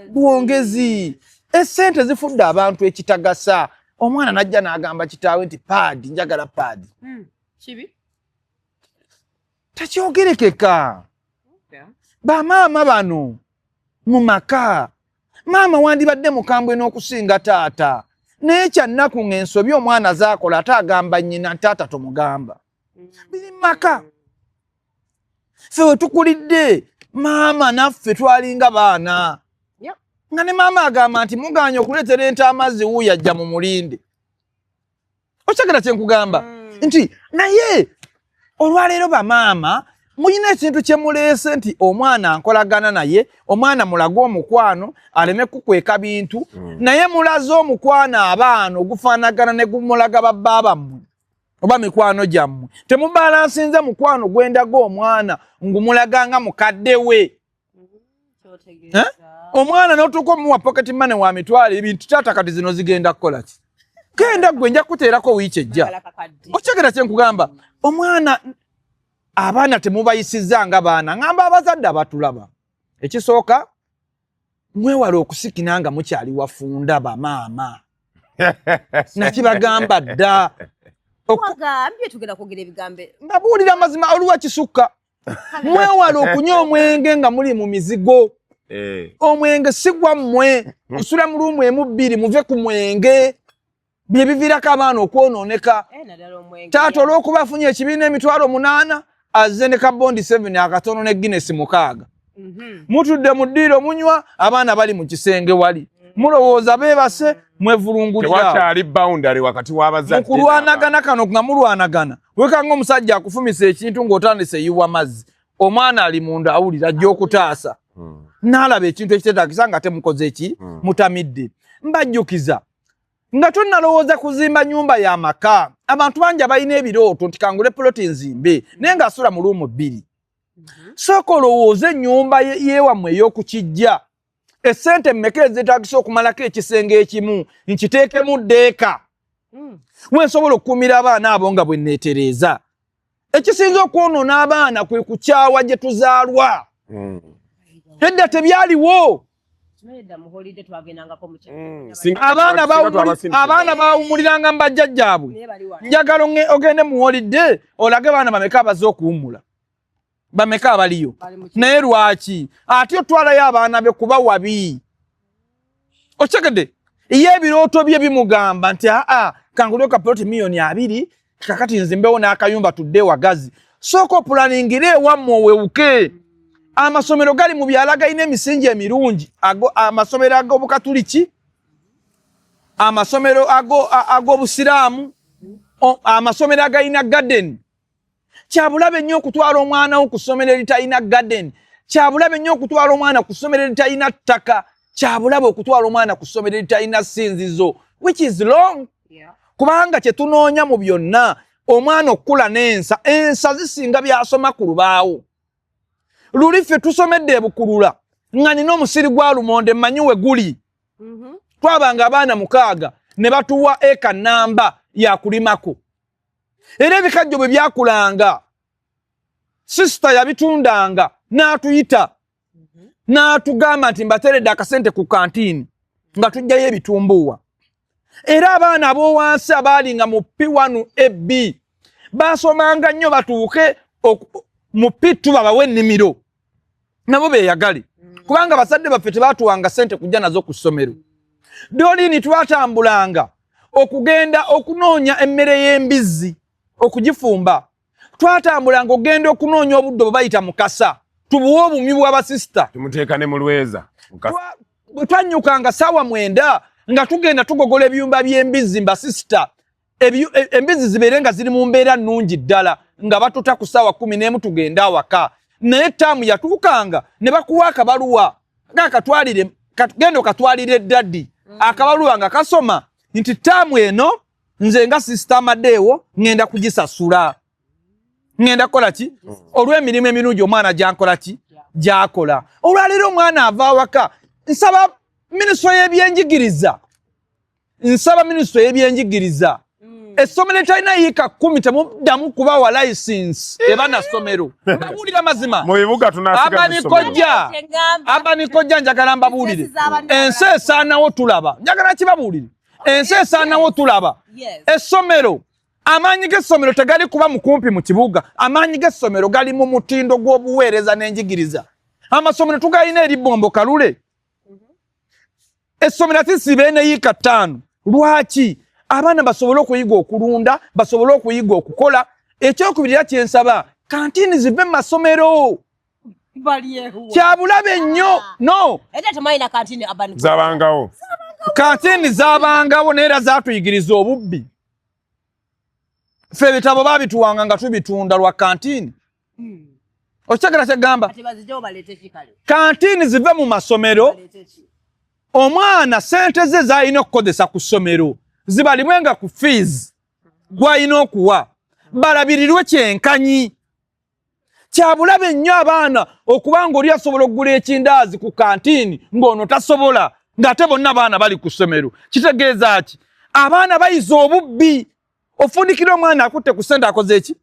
Bwongezi. Essente zifudde abantu ekitagasa. Omwana n'ajja n'agamba kitaawe nti paadi, njagala paadi. Kibi? Tekyogerekeka. Bamaama bano mu maka, maama wandibadde mukambwe n'okusinga taata. Naye kyannaku ng'ensobi omwana zaakola ate agamba nnyina taata tomugamba. Biri mu maka. Ffe we tukulidde maama naffe twalinga baana. Nga ne maama agamba nti mugaanye okuleetera ente amazzi wuuyo ajja mu mulinde. Okyagala kye nkugamba nti naye olwaleero bamaama mulina ekintu kye muleese nti omwana nkolagana naye, omwana mulage omukwano aleme kukweka bintu, naye mulaze omukwano abaana ogufaanagana ne gumulaga babba bammwe oba mikwano gyammwe. Temubalansinze mukwano gwendaga omwana ngumulaga nga mukadde we. Omwana n'otuuka omuwa pocket money wa 20,000 ebintu taata kati zino zigenda kukola ki? Genda ggwe nja kuteerako wiiki ejja. Okyagala kye nkugamba? Omwana abaana temubayisizza nga baana. Ngamba abazadde abatulaba. Ekisooka mwewale okusikina nga mukyali wafunda bamaama. Nakibagamba dda. Wagambye tugenda kwogera ebigambo. Mbabuulira amazima oluwa kisukka. Mwewale okunywa omwenge nga muli mu mizigo. Omwenge si gwammwe. Musula mu luumu emu bbiri muve ku mwenge. Bye biviirako abaana okwonooneka. Taata olw'okuba afunye ekibiina 800,000 azze ne ka Bond 7 akatono ne Guinness 6. Mutudde mu ddiiro munywa, abaana bali mu kisenge wali. Mulowooza beebase mwevulungulira. Tewakyali boundary wakati w'abazadde. Mu kulwanagana kano nga mulwanagana. Wekanga omusajja akufumisa ekintu ng'otandise eyiwa mazzi. Omwana ali munda awulira ajja okutaasa. N'alaba ekintu ekiteetaagisa nga temukoze eki mutamidde. Mbajjukiza nga tonnalowooza kuzimba nyumba ya maka. Abantu bangi abalina ebirooto nti kangule poloti nzimbe naye ng'asula mu luumu 2. Sooka olowooze ennyumba yeewammwe ey'okukijja. Essente mmeka ezeetaagisa okumalako ekisenge ekimu nkiteekemu ddeeka. We nsobola okukuumira abaana abo nga bwe nneetereeza. Ekisinza okwonoona abaana kwe kukyawa gye tuzaalwa. Edda tebyaliwo. Abaana bawummuliranga mu bajjajjaabwe. Njagala ogende mu holiday olage baana bameka abazze okuwummula. Bameka abaliyo. Naye lwaki? Ate otwalayo abaana be kuba wabi. Okyegedde? Ye ebirooto bye bimugamba nti aa kangulire ka ploti 20,000,000 kakati nzimbewo n'akayumba tudde wagazi. Sooka opulaningire ewammwe owewuke. Amasomero gali mu byalo agalina emisingi emirungi, amasomero ag'Obukatuliki, amasomero ag'Obusiraamu, amasomero agalina garden. Kyabulabe nnyo okutwala omwana wo ku ssomero eritalina garden. Kyabulabe nnyo okutwala omwana ku ssomero eritalina ttaka. Kyabulabe okutwala omwana ku ssomero eritalina ssinzizo, which is wrong. Kubanga kye tunoonya mu byonna omwana okukula n'ensa, ensa zisinga by'asoma ku lubaawo. Luli ffe tusomedde ebukulula nga nina omusiri gwa lumonde mmanyi we guli. Twabanga abaana 6 ne batuwa eka namba ya kulimako. Era ebikajjo bwe byakulanga sisita yabitundanga n'atuyita n'atugamba nti mbateeredde akasente ku kantiini nga tujjayo ebitumbuuwa. Era abaana ab'owansi abaalinga mu P1 AB baasomanga nnyo batuuke mu P2 babawe ennimiro nabo beeyagale, kubanga abazadde baffe tebaatuwanga ssente kujja nazo ku ssomero. Doliini twatambulanga okugenda okunoonya emmere y'embizzi okugifumba. Twatambulanga okugenda okunoonya obuddo bwe bayita mukasa tubuwe obumyu bw'abasisita. Tumuteeka ne mu lweza. Bwe twanyukanga ssaawa 9 nga tugenda tugogola ebiyumba by'embizzi mbasisita, embizzi zibeere nga ziri mu mbeera nnungi ddala nga batuta ku ssaawa 11 tugende awaka. Naye ttaamu yatuukanga ne bakuwa akabaluwa akatwalire, genda okatwalire ddaddi. Akabaluwa nga kasoma nti ttaamu eno nze nga sisita Amadeewo ŋŋenda kugisasula. Ŋŋenda kukola ki? Olw'emirimu emirungi omwana gy'ankola ki? Gy'akola. Olwaleero omwana ava awaka. Nsaba minisitule y'ebyenjigiriza. Nsaba minisitule y'ebyenjigiriza. Essomero etalina yiika 10 temuddamu kubawa license eba na ssomero. Mbabuulira mazima. Mu bibuga tunasigaza essomero. Abanikojja njagala mbabuulire. Ensi esaanawo tulaba. Njagala kibabuulire. Ensi esaanawo tulaba. Essomero, amaanyi g'essomero tegali kuba mukumpi mu kibuga. Amaanyi g'essomero gali mu mutindo gw'obuweereza n'enjigiriza. Amasomero tugalina eri Bombo Kalule. Essomero ate sibeene yiika 5. Lwaki? Abaana basobole okuyiga okulunda, basobole okuyiga okukola. Ekyokubiri era kyensaba, kantiini zive mu masomero. Kyabulabe nnyo. No. Zabangawo. Kantiini zabangawo naye era zaatuyigiriza obubbi. Ffe ebitabo baabituwanga nga tubitunda lwa kantiini. Okitegera kyegamba? Kantiini zive mu masomero. Omwana sente ze z'alina okukozesa ku ssomero zibalimwe nga ku fees gw'alina okuwa, balabirirwe kyenkanyi. Kyabulabe nnyo abaana okuba ng'oli asobola okugula ekindaazi ku kantiini ng'ono tasobola, ng'ate bonna abaana bali ku ssomero. Kitegeeza ki? Abaana bayize obubbi. Ofundikira omwana akutte ku ssente akoze eki?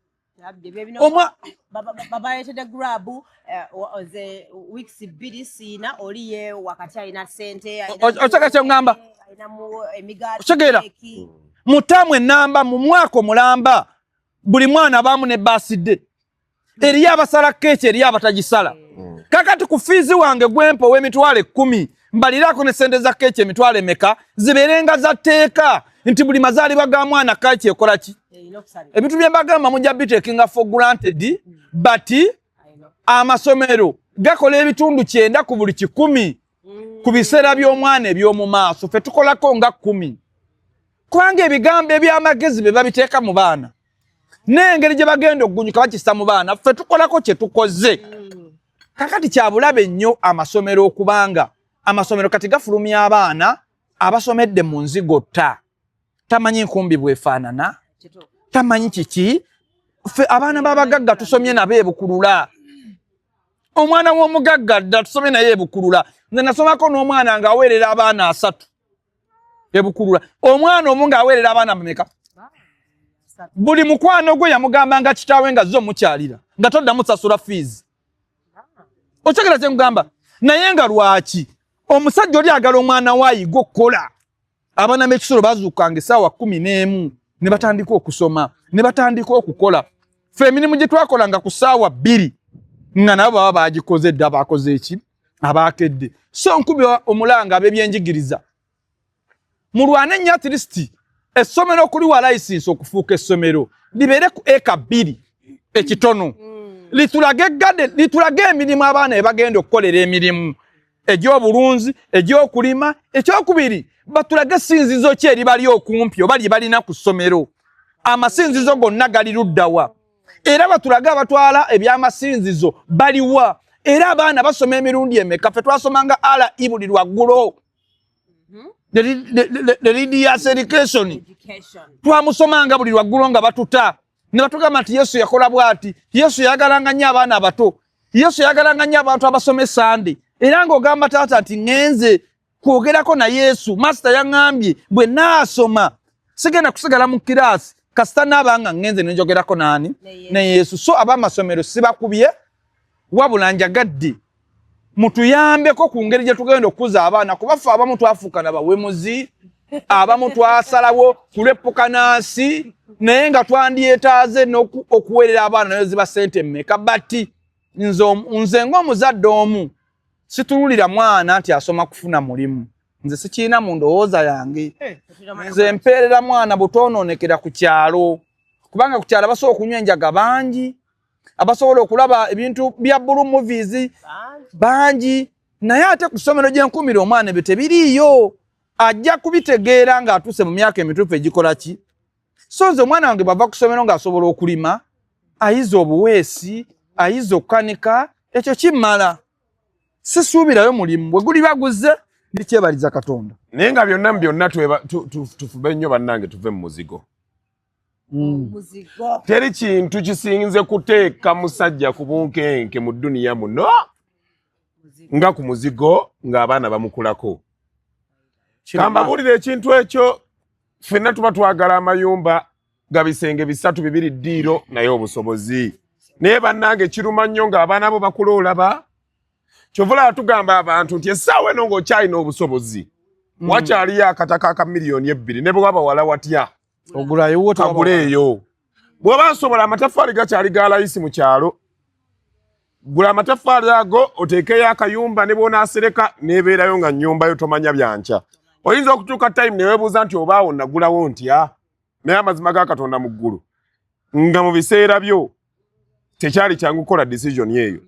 Babaleetedde grab ze weeks 2 siina oli ye wakati alina ssente. Okitegera kyengamba? Okitegera? Mu ttaamu ennamba, mu mwaka omulamba, buli mwana abaamu ne baasidde. Eriyo abasala keeki, eriyo abatagisala. Kakati ku fiizi wange gwempa ow'emitwalo 10, mbaliraako ne ssente za keeki emitwalo emeka, zibeerenga za tteeka nti buli mazaalibwa ga mwana keeki ekola ki? Ebintu bye mbagamba mujja bitekinga for granted, but amasomero gakola ebitundu 90 ku buli 100 ku biseera by'omwana eby'omu maaso. Ffe tukolako nga 10, kubanga ebigambo eby'amagezi bye babiteeka mu baana n'engeri gye bagenda okugunyuka bakissa mu baana. Ffe tukolako kye tukoze. Kakati kyabulabe nnyo amasomero, okubanga amasomero kati gafulumya abaana abasomedde mu nzigotta, tamanyi nkumbi bwefaanana, tamanyi kiki. Ffe abaana b'abagagga tusomye nabo ebukulula. Omwana w'omugagga dda tusomye naye ebukulula. Nze nasomako n'omwana ng'aweerera abaana 3 ebukulula. Omwana omu ng'aweerera abaana bameka? Buli mukwano gwe yamugambanga kitaawe nga zo mukyalira nga toddamu sasula fees. Okyagala kye nkugamba? Naye nga lwaki omusajja oli agala omwana we ayiga okukola? Abaana b'ekisolo bazuukanga essaawa 11 ne batandika okusoma, ne batandika okukola. Ffe emirimu gye twakolanga ku ssaawa 2 nga nabo baba bagikoze dda, bakoze eki? Abaakedde. So nkubi omulanga ab'ebyenjigiriza, mulwane nnyo at least essomero okuliwa license okufuuka essomero libeere ku eka 2 ekitono, litulage gade, litulage emirimu abaana bye bagenda okukolera, emirimu egy'obulunzi, egy'okulima. Ekyokubiri, batulage sinzizo ki eribali okumpi oba lye balina ku ssomero. Amasinzizo gonna gali luddawa? Era batulage abatwala ebyamasinzizo baliwa? Era abaana basoma emirundi emeka? Ffe twasomanga RE buli lwaggulo. The religious education twamusomanga buli lwaggulo nga batuta ne batugamba nti Yesu yakola bw'ati. Yesu yayagalanga nnyo abaana abato, Yesu yayagalanga nnyo abantu abasoma esande. Era ng'ogamba taata nti ŋŋenze kwogerako na Yesu, masita yaŋŋambye bwe naasoma sigenda kusigala mu kiraasi kasita naaba nga ŋŋenze ne njogerako naani? Ne Yesu. So ab'amasomero sibakubye, wabula njagadde mutuyambeko ku ngeri gye tugenda okukuza abaana, kuba ffe abamu twafuuka na bawemuzi, abamu twasalawo kulweppukanansi, naye nga twandyetaaze okuweerera abaana nayo ziba ssente mmeka. Bati nze ng'omuzadde omu sitululira mwana nti asoma kufuna mulimu. Nze sikiina mu ndowooza yange. Nze mpeerera mwana butonoonekera ku kyalo, kubanga ku kyalo abasobola okunywa enjaga bangi, abasobola okulaba ebintu bya blue movies bangi, naye ate ku ssomero gye nkumira omwana ebyo tebiriiyo. Ajja kubitegeera ng'atuuse mu myaka emituufu egikola ki. So nze omwana wange bw'ava ku ssomero ng'asobola okulima, ayiza obuweesi, ayiza okukanika, ekyo kimmala. Sisuubirayo mulimu, bwe guliba guzze ndikyebaliza Katonda. Naye nga byonna mu byonna tufube nnyo bannange, tuve mu muzigo. Teri kintu kisinze kuteeka musajja ku bunkenke mu dduniya muno nga ku muzigo ng'abaana bamukulako. Kambabuulira ekintu ekyo, ffenna tuba twagala amayumba. Ga bisenge bisatu, bibiri ddiiro, naye obusobozi. Naye bannange, kiruma nnyo ng'abaana bo bakula olaba. Kyova olaba tugamba abantu nti essaawa eno ng'okyalina obusobozi, wakyaliyo akataka aka 2 miliyoni, ne bwe waba wala watya, ogulayo. Kaguleeyo. Bw'oba nsobola, amataffaali gakyali ga layisi mu kyalo, gula amataffaali ago oteekeyo akayumba, ne bw'onaasereka n'ebeerayo nga nnyumbayo. Tomanya byankya, oyinza okutuuka time ne weebuuza nti obaawo nagulawo ntya. Naye amazima ga Katonda mu ggulu, nga mu biseera byo tekyali kyangu kukola decision eyo.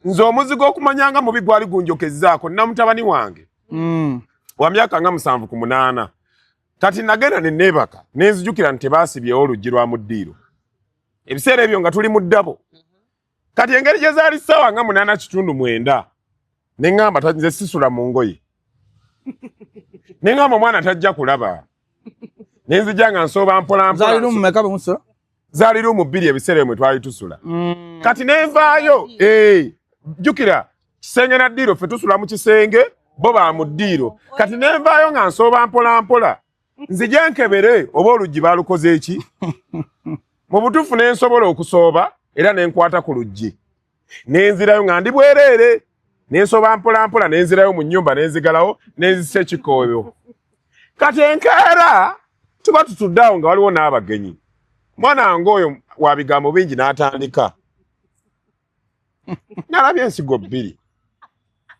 Nze omuzigo okumanya nga mubi gwali gunjokezzaako nna mutabani wange wa myaka nga 7 ku 8. Kati nagenda ne neebaka, nenzijukira nti tebaasibyewo oluggi lwa mu ddiiro ebiseera ebyo nga tuli mu ddabo. Kati engeri gye zaali ssaawa nga 8:45, ne ŋŋamba, nze sisula mu ngoye, ne ŋŋamba omwana tajja kulaba, ne nzija nga nsooba mpola zaali mpola. Lumu meka bemusula? Zaali lumu bbiri ebiseera ebyo mwe twali tusula. Kati nenvaayo, jjukira kisenge na ddiiro, ffe tusula mu kisenge, bo ba mu ddiiro. Kati nenvaayo nga nsooba mpola mpola, nzije nkebere oba oluggi baalukoze eki. Mu butuufu nensobola okusooba era nenkwata ku luggi, nenzirayo nga ndi bwereere, nensooba mpola mpola, nenzirayo mu nnyumba, nenzigalawo, nenzisa ekikooyo. Kati enkeera tuba tutudde awo nga waliwo n'abagenyi, mwana wange oyo wa bigambo bingi n'atandika, nalabye ensigo bbiri.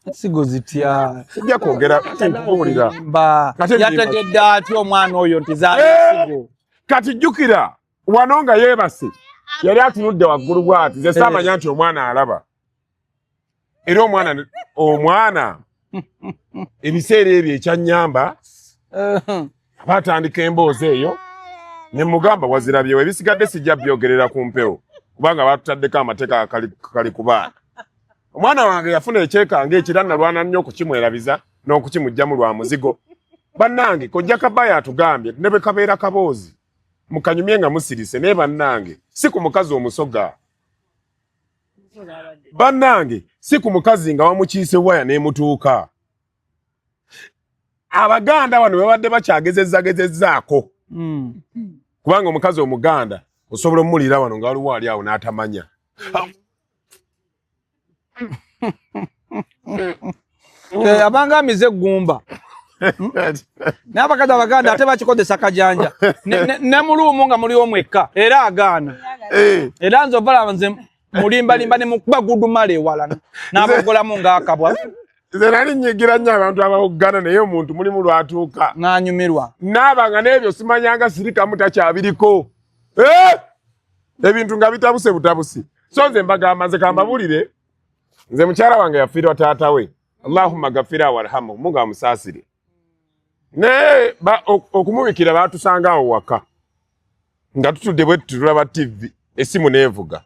Ensigo zitya? Sijja kwogera, kati nkubuulira. Mba Kati nnimba. Yategedde atya omwana oyo nti zaali nsigo? Kati jjukira wano nga yeebase, yali atunudde waggulu bw'ati, nze saamanya nti omwana alaba. Era omwana ebiseera ebyo ekyannyamba, aba atandika emboozi eyo, ne mugamba wazirabyewo, ebisigadde sijja byogerera ku mpewo kubanga batutaddeko amateeka kali ku baana. Omwana wange yafuna ekyekanga ekira, nalwana nnyo okukimwerabiza n'okukimugjamu lwa muzigo. Bannange, kojja Kabaya atugambye ne bwe kabeera kaboozi mukanyumye nga musirise, naye bannange, si ku mukazi omusoga. Bannange, si ku mukazi nga wamukiise waya n'emutuuka. Abaganda bano babadde bakyagezezagezezzaako, kubanga omukazi omuganda osobola omulira wano nga waliwo ali awo n'atamanya. Abanga amize eggumba. Naye abakazi abaganda ate bakikozesa kajanja. Ne mu luumu nga muli omwekka era agaana. Era nze ovalaba nze mulimbalimba ne mukuba gudumala ewala n'abogolamu ng'akabwa. Nze nali nyigira nnyo abantu abawoggana, naye omuntu mulimu lwatuuka n'anyumirwa. Naaba nga n'ebyo simanyanga sirikamu takyabiriko. Eh! Ebintu nga bitabuse butabusi. So nze mbagamba, nze kambabulire, nze mukyala wange yafiirwa taata we, Allahumma gafira warhamu, Mungu amusaasire. Naye okumubikira batusanga awo waka nga tutudde bwe tutulaba TV, essimu neevuga,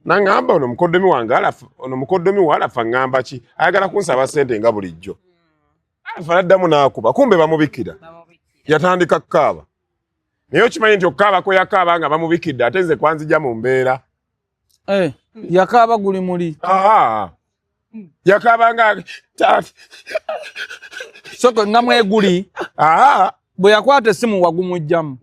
naŋŋamba ono mukoddomi wange alafa, ono mukoddomi we alafa. Ŋŋamba ki, ayagala kunsaba ssente nga bulijjo. Alafa naddamu n'akuba, kumbe bamubikira. Yatandika kukaaba, naye okimanyi nti okukaaba kwe yakaaba nga bamubikidde, ate nze kwanzija mu mbeera. Eh, yakaaba guli muli. Aa, yakaaba nga taata. Soko nga mweguli. Aa. Bwe yakwata essimu wagumugjamu.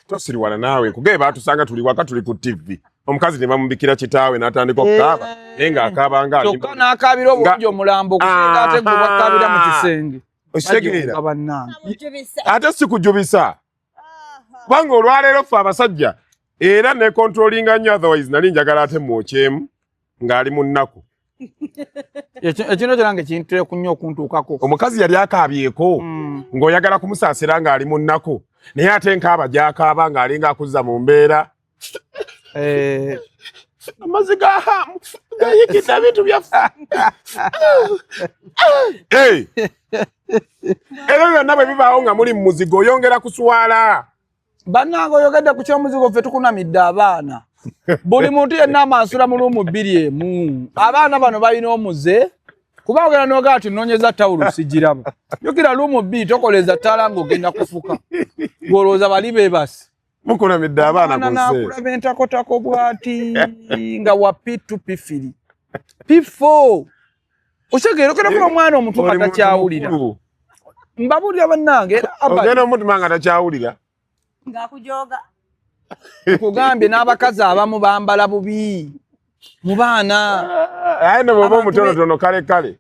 Tosiriwala naawe, kugaye batusanga tuli waka tuli ku TV, omukazi ne bamubikira kitaawe n'atandika okukaaba, naye ng'akaaba nga Kyokka n'akaabira obulungi omulambo okusinga ate gwe bwakaabira mu kisenge. Okitegeera? Bajja bannange. Ate si kujubisa, kubanga olwaleero ffe abasajja era ne controllinga nnyo, otherwise nali njagala ate mwokyemu ng'ali mu nnaku. Ekintu ekyo nange kinteeku nnyo okuntuukako. Omukazi yali akaabyeko ng'oyagala kumusaasira ng'ali mu nnaku, naye ate nkaaba gy'akaaba ng'alinga akuzza mu mbeera. Amazzi ga hamu gayikidde ebintu byaffe. Hey! Ebyo byonna bwe bibaawo nga muli mu muzigo, oyongera kuswala. Bannange, oyogedde ku kyomuzigo, ffe tukunamidde abaana. Buli muntu yenna amansula mu luumu bbiri emu. Abaana bano balina omuze, kuba ogenda nogaa ti noonyeza tawulo sigiraba. Jjukira luumu bbiri, tokoleza ttaala ng'ogenda kufuka, ng'olowooza bali beebase. Mukunamidde abaana ku nsi. Nakulaba entakotako bw'ati nga wa P2 P3 P4, okitegeera? Okera kuba omwana omuto Oli muntu takyawulira. mukulu. Mbabuulira bannange, era Ogenda omutuma nga takyawulira. Ng'akujooga. Nkugambye n'abakazi abamu bambala bubi mu baana. Aye ne bw'oba omutonotono kale kale.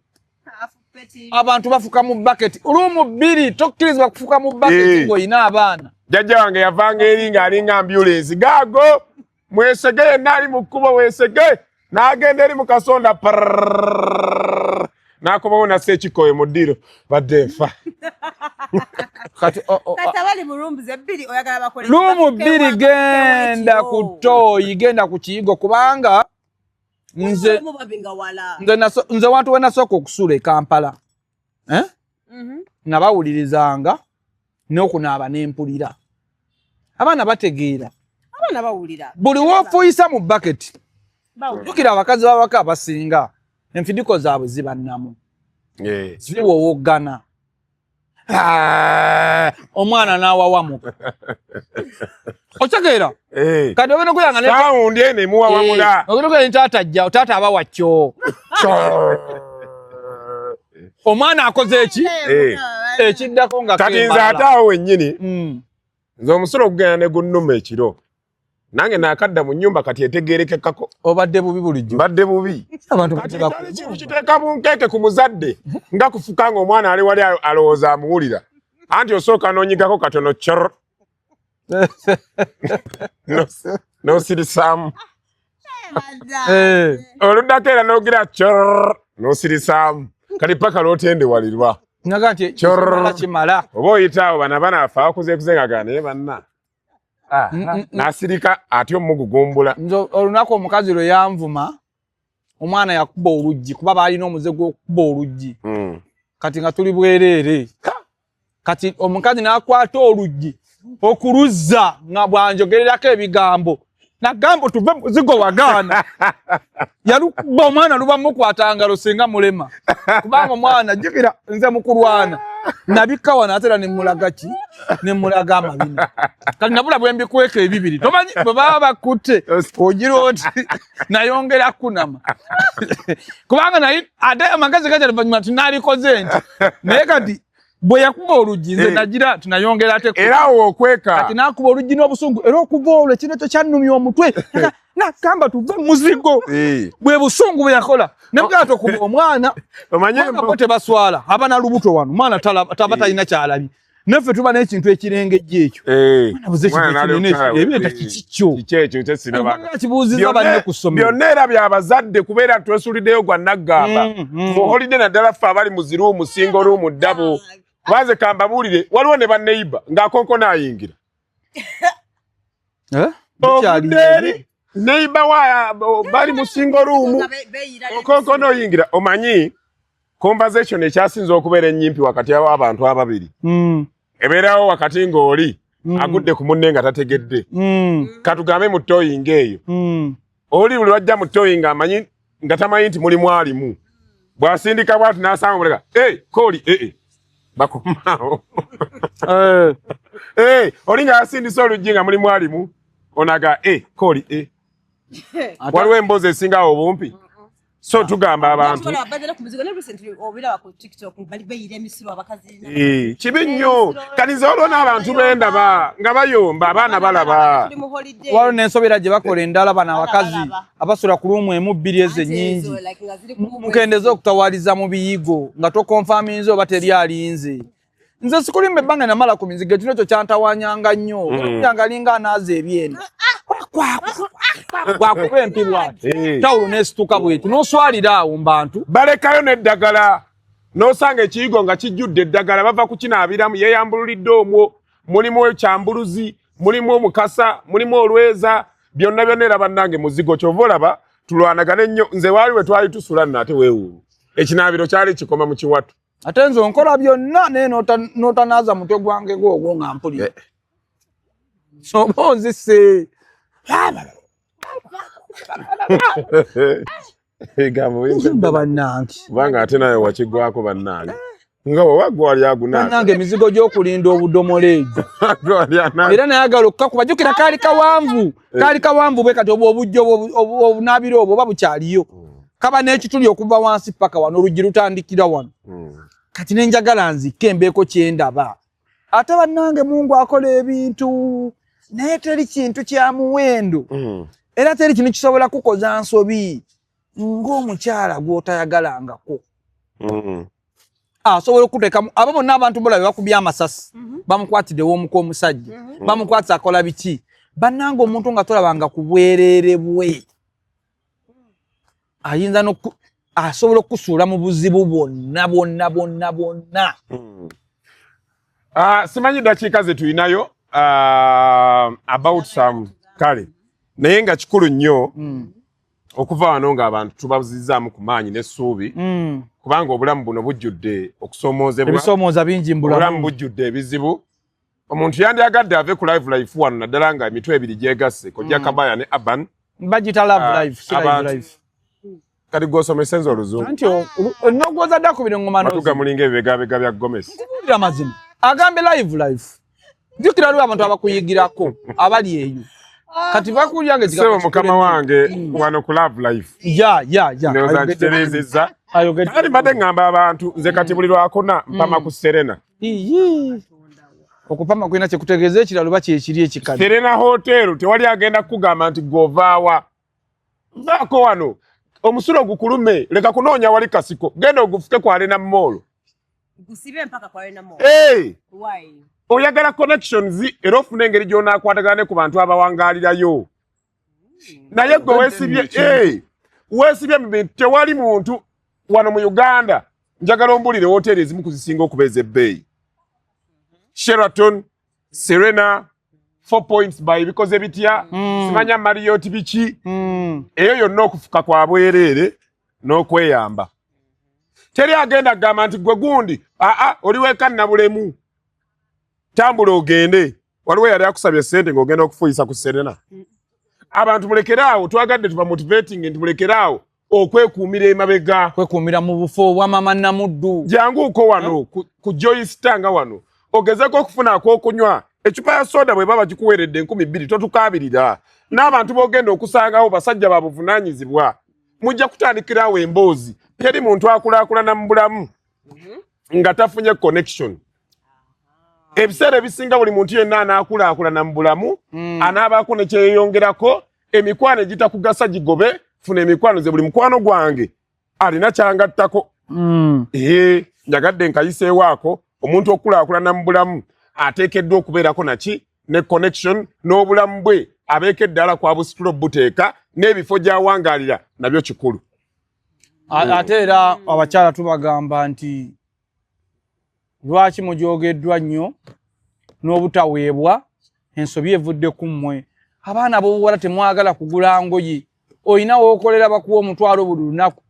Abantu bafuka mu bucket. Room 2 tokkirizibwa kufuka mu bucket ng'olina abaana. Jjajja wange yavanga eri ng'alinga ambulensi. Gaago mwesege yenna ali mu kkubo weesege. N'agenda eri mu kasonda prrrr. N'akomawo n'assa ekikkowe mu ddiiro badde nfa. Kati Kati abali mu rooms ebbiri oyagala bakole Room 2 genda ku ttooyi, genda ku kiyigo kubanga nze nze wantu we nasooka okusula e Kampala. Nabawulirizanga n'okunaaba n'empulira. Abaana bategeera. Abaana bawulira. Buli w'ofuuyisa mu bucket. Jjukira abakazi b'abaka abasinga enfidiko zaabwe ziba nnamu. Ziwowoggana. Omwana n'awawamuka. Otegeera? Kati ogenda okulaba nga Sound eno emuwawamula. Ogenda okulaba ne taata ajja, taata aba wa kyo. Omwana akoze eki? Ekiddako nga Kati nze ate awo wennyini, nze omusulo ogugenda ne gunnuma ekiro. Nange naakadda mu nnyumba kati etegeerekekako. Obadde bubi bulijjo. Mbadde bubi. Abantu Kati batera kyali kintu kiteeka bunkeeke ku muzadde nga kufuka ng'omwana ali wali alowooza amuwulira. Anti osooka n'onyigako katono chor. N'osirisaamu. Oluddako era n'ogira chor n'osirisaamu. Kati paka lw'otendewalirwa. Naga nti kimala kimala. Oba oyita awo bano abaana baffe abakuzeekuze nga gana naye banna. N'asirika atyo omugugumbula. Nze olunaku omukazi lwe yanvuma, omwana yakuba oluggi kuba baalina omuze gw'okukuba oluggi. Kati nga tuli bwereere. Kati omukazi n'akwata oluggi okuluzza nga bw'anjogererako ebigambo. Nagamba tuve muzigo wagaana. Yalukuba omwana luba mukwata ngalo singa mulema. Kubanga omwana jjukira nze mukulwana. Nabikka wano ate era ne mmulaga ki? Ne mmulaga amabina. Kati nabula bwe mbikweka ebibiri. Tomanyi bwe baba bakutte ogira oti nayongera kunama. Kubanga naye ate amagezi gajja oluvannyuma nti naalikoze nti. Naye kati bwe yakuba oluggi nze nagira nti nayongera ate Era awo okweka. Kati n'akuba oluggi n'obusungu era okuva olwo ekintu ekyo kyannumya omutwe. Nagamba tuve muzigo. Bwe busungu bwe yakola. Ne bw'atyo okuba omwana. Omanye Omwana bo tebaswala. Aba na lubuto wano. Omwana taba talina ky'alabye. Naffe tuba n'ekintu ekirengejja ekyo. Omwana buze ekintu Omwana ekinene n'alyoka ekyo. Ebyeta kiki kyo? Kiki ekyo kye siraba. Omwana akibuuzizza banne ku ssomero. Byonna era by'abazadde kubeera twesuliddeyo gwa naggamba. Mu holiday naddala ffe abali mu zi room, single room, double. Banze kambabuulire, waliwo ne banneighbor ng'akonkona ayingira. Ovudde eri, neighbor wa bali mu single room, okonkona oyingira. Omanyi conversation ekyasinze okubeera ennyimpi wakati w'abantu ababiri. Ebeerawo wakati ng'oli agudde ku munne nga tategedde. Katugambe mu ttoyi ng'eyo. Oli buli lwajja mu ttoyi ng'amanyi nga tamanyi nti mulimu alimu. Bw'asindika bw'ati n'asanga omuleka, kooli, bakomaawo. Oli ng'asindise oluggi nga mulimu alimu, onaga, kooli, Waliwo emboozi esingawo obumpi. So tugamba abantu. Kibi nnyo. Kati nze waliwo n'abantu bendaba nga bayomba abaana balaba. Waliwo n'ensobera gye bakola endala bano abakazi abasula ku room emu bbiri ezo ennyingi. Mukendeze okutawaliza mu biyigo nga tokonfaminze oba teri alinze. Nze sikulimba ebbanga namala ku mizigo ekino ekyo kyantawanyanga nnyo. Nga alinga anaaza ebyenda. Bwakuba empi bw'ati. Tawulo n'esituka bw'eti n'oswalira awo mu bantu. Balekayo n'eddagala. N'osanga ekiyigo nga kijjudde eddagala bava kukinaabiramu yeeyambululidde omwo. Mulimu ekyambuluzi, mulimu omukasa, mulimu olweza, byonna byonna era bannange muzigo ky'ova olaba tulwanagane nnyo. Nze waali we twali tusula nno ate weewuunye. Ekinaabiro kyali kikoma mu kiwato. Ate nze onkola byonna naye n'otanaaza mutwe gwange gwogwo nga mpulira. Oba onzise. Nzimba bannange. Kubanga ate nawe wakigwako bannange. Nga bwe waggwa wali agunaana. Bannange emizigo gy'okulinda obudomola egyo. Era nayagala okukakuba jjukira kaali kawanvu. Kaali kawanvu bwe kati obwo obujja obunaabiro obwo oba bukyaliyo. Kaba n'ekituli okuva wansi paka wano oluggi lutandikira wano. Kati ne njagala nzikke mbeeko kye ndaba. Ate bannange Mungu akola ebintu. Naye teri kintu kya muwendo era teri kintu kisobola kukoza nsobi ng'omukyala gw'otayagalangako. Asobola okuteekamu abo bonna abantu bolabe bakubye amasasi, bamukwatidde w'omuka omusajja, bamukwatisa akola biki. Bannanga, omuntu nga tolabanga ku bwereere bwe, ayinza asobola okukusuula mu buzibu bwonna bwonna bwonna bwonna. Simanyi dakiika ze tulinayo, about some kale, naye nga kikulu nnyo okuva wano ng'abantu tubazizaamu ku maanyi n'essuubi, kubanga obulamu buno bujjudde okusoomoozebwa. Ebisoomooza bingi mu Obulamu bulamu. bujjudde ebizibu. Omuntu yandyagadde ave ku Live Life wano, naddala nga emitwe ebiri gyegasse, Kojja Kabaya ne Aban. Bagita Love Life, si Live Life. Kati gwosomesa nze oluzungu. Anti nogwoza dda kubira engoma. Matuga mulinga ebibegabega bya gomesi. Nkubuulira amazima, agambe Live Life. Jjukira waliwo abantu abakuyigirako abali eyo kati bakulya nga Sebo mukama wange, wano ku Love Life Ya. ndowooza nkitereezezza. Ayogedde. Kati mbadde ŋŋamba abantu, nze kati buli lwakuna mpama ku Serena. Iyi. Okupama kulina kyekutegeeza ekiralo ba kyekiri ekikadde. Serena Hotel, tewali agenda kukugamba nti gwovaawa. Vaako wano omusulo gukulume, leka kunoonya wali kasiko, genda ogufuke ku Arena Mall. Gusibe mpaka kwa Arena Mall. Hey! Why? Oyagala connections era ofuna engeri gy'onaakwatagana ne ku bantu abawangaalirayo, naye gwe weesibye, hey, weesibye mu bintu. Tewali muntu wano mu Uganda. Njagala ombulire woteeri ezimu kuzisinga okuba ez'ebbeeyi: Sheraton, Serena, Four Points by bikoze bitya, simanya Marriott, biki. Eyo yonna okufuka kwa bwereere n'okweyamba. Teri agenda kugamba nti gwe gundi aa oli weka nabulemu, tambula ogende. Waliwo yali akusabye sente ng'ogenda okufuuyisa ku Serena? Abantu mulekere awo, twagadde tuba motivating nti mulekere awo okwekuumira emabega. Kwekuumira mu bufo obwa mama namuddu. Janguuko wano ku Joy Star nga wano ogezeko okufuna ak'okunywa, ecupa ya soda bwe baba gikuweeredde 2000, totukaabirira. N'abantu b'ogenda okusangawo basajja ba buvunaanyizibwa, mujja kutandikirawo emboozi. Teri muntu akulaakulana mu bulamu nga tafunye connection. Ebiseera ebisinga buli muntu yenna anaakulaakulana mu bulamu anaabaako ne kyeyeyongerako. Emikwano egitakugasa gigobe, funa emikwano. Ze buli mukwano gwange alina kyangattako. Ee, njagadde nkayiseewaako. Omuntu okulaakulana mu bulamu ateekeddwa okubeerako naki ne connection, n'obulamu bwe abeeko eddala kwa busitula obuteeka n'ebifo gy'awangaalira nabyo kikulu. Ate era abakyala tubagamba nti lwaki mugyogeddwa nnyo n'obutaweebwa? Ensobi evudde ku mmwe abaana ab'obuwala. Temwagala kugula ngoye. Olina wookolera bakuwa 500 buli lunaku,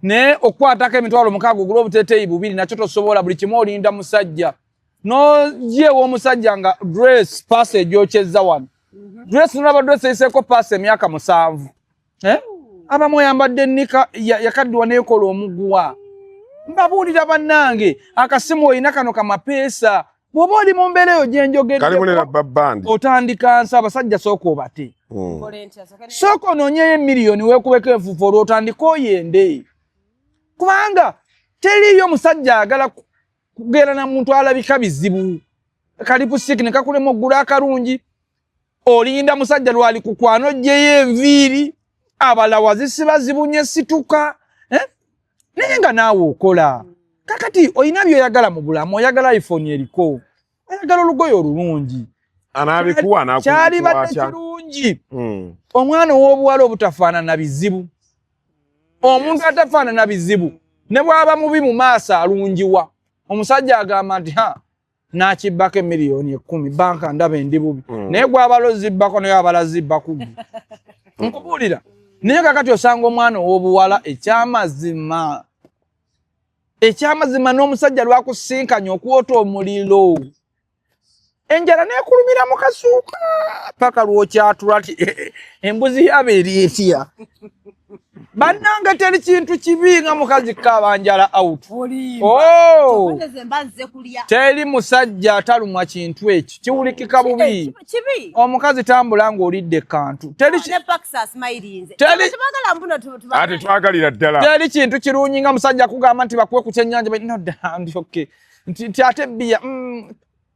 naye okukwatako 60,000 ogula obuteeteeyi bubiri nakyo tosobola. Buli kimu olinda musajja. N'ogyewa omusajja nga dress paasi egyokyezza wano, dress nolaba dress eyiseeko paasi emyaka 7, eh? Abamu oyambadde nika yakaddiwa nekola omuguwa. Mbabuulira bannange, akasimu olina kano kamapeesa. Bw'oba oli mu mbeera eyo Kalimu ne gyenjogeddeko, rubber band. Otandika nsi abasajja, sooka obate. Nkole ntya? Sooka onoonyeyo emiliyoni, weekubeko enfuufu, olwo otandike oyende, kubanga teriiyo musajja ayagala kugenda na muntu alabika bizibu. Kalipusiki ne kakulema oggula akalungi, olinda musajja lwali kukwana oggyeyo enviiri, abala wazisiba zibunye situka, eh? Naye nga naawe okola. Kakati olina byoyagala mu bulamu, oyagala iPhone eriko, oyagala olugoye olulungi. Anaabikuwa. Kyalibadde kirungi omwana ow'obuwala obutafaanana bizibu. Omuntu atafaanana bizibu ne bw'aba mubi mu maaso alungiwa. Omusajja agamba nti ha, n'akibbako emiliyoni 10, banka ndaba endi bubi. Naye gwabala ozibbako, naye abala zibba kugwe, nkubuulira. Naye kakati osanga omwana ow'obuwala, ekyamazima, ekyamazima, n'omusajja lwakusinkanya okwota omuliro, enjala nekulumira mu kasuuka paka lwokyatula ti embuzi yaba eri etya. Bannange, teri kintu kibi nga mukazi kaaba njala out. Oh! Nze mba nze kulya. Teri musajja atalumwa kintu ekyo, kiwulikika bubi. Kibi. Omukazi tambula ng'olidde kantu. Teri Ne Paxa smilinze. Teri- Tebagala mbuno Ate twagalira ddala. Teri kintu kirungi nga musajja kugamba nti bakuwe ku kyennyanja. No, ndi okay, nti ate bbiya,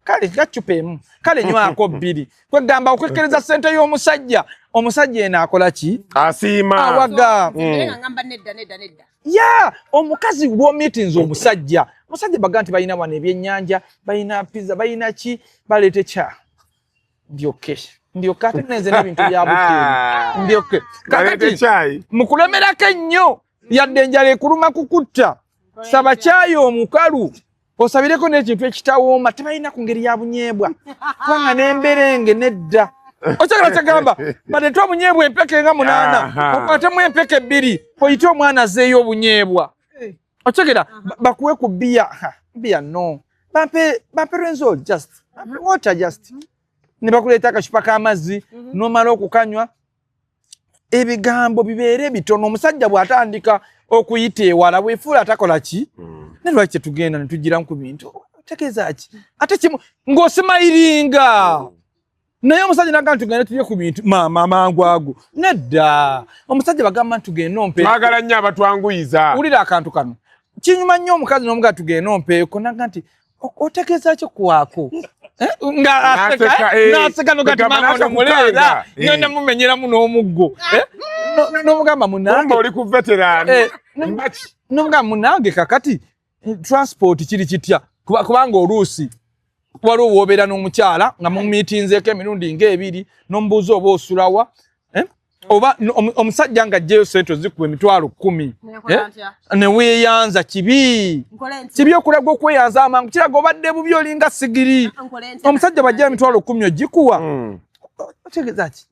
Kale gacupa emu, kale nywako bbiri. Kwegamba okwekkereza ssente y'omusajja, omusajja eno akola ki? Asiima. Awaga. Nze ngamba nedda, nedda, nedda. Ya, omukazi bw'omiitinze omusajja, omusajja baga nti balina wano ebyennyanja, balina pizza, balina ki, baleete kya ndyoke ndyoke, ate nenze n'ebintu bya bukeeri ndyoke. Baleete Kakati kyayi. mukulemerako ennyo, yadde enjala ekuluma kukutta, saba kyayi omukalu, osabireko n'ekintu ekitawooma. Tebalina ku ngeri ya bunyeebwa, kubanga n'emberenge nedda. Okyagala kyagamba baleete obunyeebwa empeke nga 8, okwatemu empeke 2, oyite omwana azeeyo obunyeebwa. Okyegera bakuwe ku bbiya. Bbiya no, bampe, bampe Rwenzori, just bampe water, just ne bakuleeta akacupa k'amazzi, n'omala okukanywa. Ebigambo bibeere bitono. Omusajja bw'atandika okuyita ewala, bwefuula atakola ki, ne lwaki tetugenda ne tugiramu ku bintu, tegeeza ki ate kimu ng'osimayiringa naye. Omusajja naga nti tugende tulye ku bintu, maama, mangu ago nedda. Omusajja bagamba nti tugende ompe. Twagala nnyo abatwanguyiza. Wulira akantu kano, kinyuma nnyo omukazi n'omugaa tugende ompeeko, naga nti otegeeza ki kwako? Nga aseka, N'aseka, n'aseka nogati Kugamba maama ono muleera n'atakukanga. ngenda mumenyeramu n'omuggo. N'omugamba munange Kumbe oli ku veteran. Mbaki. N'omugamba munange, kakati transport kiri kitya? Kubanga oluusi waliwo woobeera n'omukyala nga mumiitinzeeko emirundi ng'ebiri, n'omubuuza oba osulawa, eh? Oba omusajja ng'aggyeyo sente ozikuba 10,000, Nekola eh? ntya? Ne weeyanza kibi. Nkole ntya? Kibi okulaga okweyanza amangu, kiraga obadde bubi, olinga sigiri. Nkole ntya? Omusajja bw'aggyayo 10,000 ogikuwa, otegeeza ki?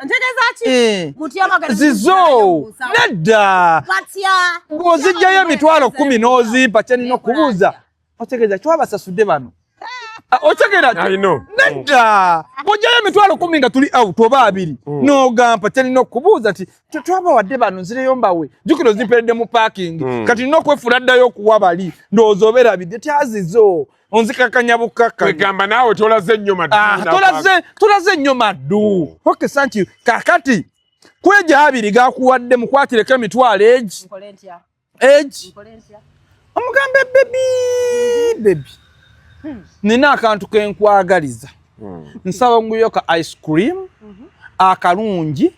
Ntegeeza ki? Mutya amagana. Zizo nedda. Batya. Bw'ozijjayo 10,000 n'ozimpa, kyenina okubuuza, otegeeza ki wabasasudde bano? Ah, otegeera ki? I know. Nedda, bw'ojjayo 10,000 nga tuli out oba abiri n'ogampa, kyenina okubuuza nti tetwabawadde bano, nzireyo mbawe? Jjukira ozimperedde mu parking. Kati nina okwefuula ddayo okuwa bali, ndowooza obeerabidde tyazizo, onzikakanya bukakkanya. Kwegamba naawe tolaze nnyo maddu. Ah, tolaze nnyo maddu. Okay, thank you. Kakati kweja abiri gakuwadde, mukwatireko emitwalo egi. Nkole ntya? Egi. Nkole ntya? Omugambe, baby, baby, nina akantu kenkwagaliza, nsaba nguyo ka ice cream akalungi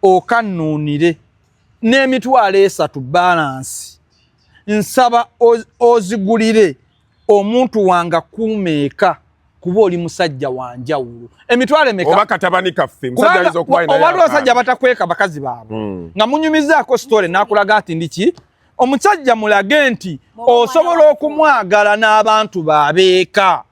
okannuunire n'30,000 balance, nsaba ozigulire omuntu wange akuuma eka, kuba oli musajja wanjawulo. Emitwalo emeka? Oba katabani kaffe, musajja ayinza okuba alinayo Waliwo abasajja akaana. abatakweka bakazi baabwe, nga munyumizaako story n'akulaga ati ndiki. Omusajja mulage nti Bw'oba osobola omwana okumwagala n'abantu babeeka.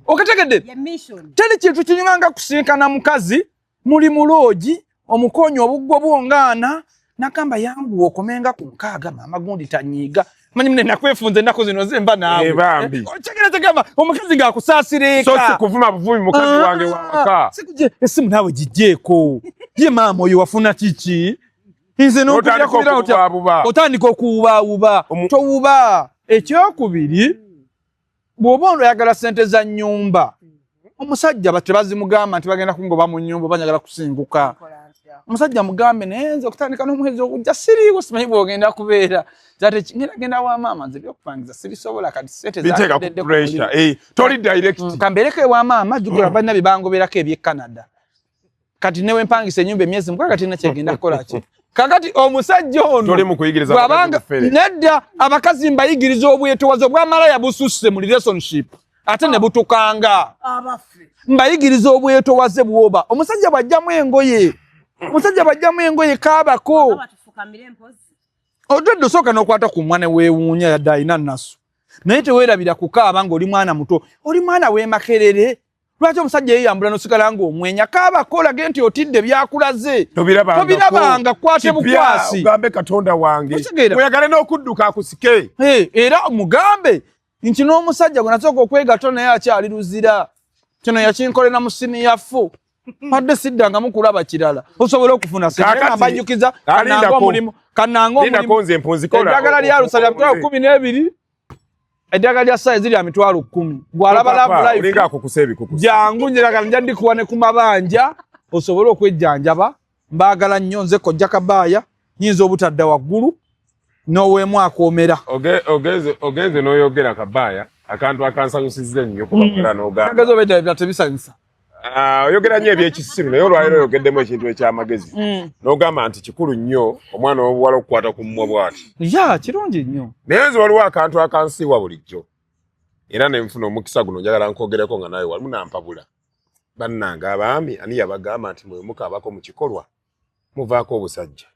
Okitegedde? Ye mission. Teri kintu kinyuma nga kusinkana mukazi muli mu lodge, omukonya obuggo bwongaana, nagamba yanguwa okomenga ku 60, maama gundi tanyiiga, manyi mune nakwefunza ennaku zino zemba naawe. Eh, bambi. Okyegera kyegamba omukazi ng'akusaasira eka. So si kuvuma buvumi mukazi wange waka. Sikuje esimu naawe gijjeeko, ye maama oyo wafuna kiki? Nze Otandika n'okubira otya? okuwubaawuba. Otandika okuwubaawuba. Towuba. Ekyokubiri, bw'oba oyagala sente za nnyumba, omusajja tebazimugamba nti bagenda kungoba mu nnyumba oba njagala kusinguka. Nkola ntya? Omusajja mugambe, naye nze okutandika n'omwezi ogujja siriiwo, simanyi bw'ogenda kubeera, ate ngenda genda wa maama, nze ebyokupangiza sibisobola kati, sente Biteeka ku zandeddeko pressure. mulimu. Eh, toli direct. Kambeereko ewa maama, jjukira balina bye bangoberako eby'e Canada, kati newe mpangisa ennyumba emyezi 6 tulina kyegenda kukola ki. Kakati omusajja ono Toli mu kuyigiriza bw'abanga bakazi bufere. nedda, abakazi mbayigiriza obwetowaze obwamalaya bususse mu relationship ate ne butukanga. Abaffe. Mbayigiriza obwetowaze bwoba omusajja bw'ajjamu engoye, omusajja bw'ajjamu engoye kaabako. Aba tufukamire mpozi. Otwedde osooka n'okwata ku mwana, weewuunya yadde alina nasu, naye teweerabira kukaaba ng'oli mwana muto, oli mwana w'emakerere. Lwaki omusajja yeeyambula n'osigala ng'omwenya? Kaabako olage nti otidde byakulaze. Tobirabanga. Tobirabanga, kwate bukwasi. Ugambe Katonda wange. Okitegeera? Oyagale n'okudduka akusike. Hey, era mugambe nti n'omusajja gwe nasooka okwegatta naye akyali luzira, kino yakinkolera mu senior four, badde siddangamu kulaba kirala osobole okufuna sente. Kaakati, Naye nga mbajjukiza kananga alindako. omulimu, kananga Lindako omulimu. nze mpunzikola. Eddagala lya lusa lya 12,000, eddagala lya sayizi lya 10,000. Gwalaba Love Life. Olinga akukusa ebikukusa. Jangu njagala nja ndikuwa ne ku mabanja osobole okwejjanjaba. Mbaagala nnyo, nze Kojja Kabaaya, nyinza obutadda waggulu n'oweemu akoomera. Ogenze n'oyogera Kabaaya. Akantu akansanyusizza ennyo kuba n'ogamba. Nagazo bedda ebya tebisanyusa. Oyogera nnyo ebyekisiru naye olwaleero oyogeddemu ekintu ekyamagezi. N'ogamba nti kikulu nnyo omwana w'obuwala okukwata ku mumwa bw'ati. Ya, kirungi nnyo. Naye nze waliwo akantu akansiiwa bulijjo. Era ne nfuna omukisa guno njagala nkwogereko nga naawe walimu nampabula. Bannange abaami ani yabagamba nti mwe mukaabako mu kikolwa muvaako obusajja.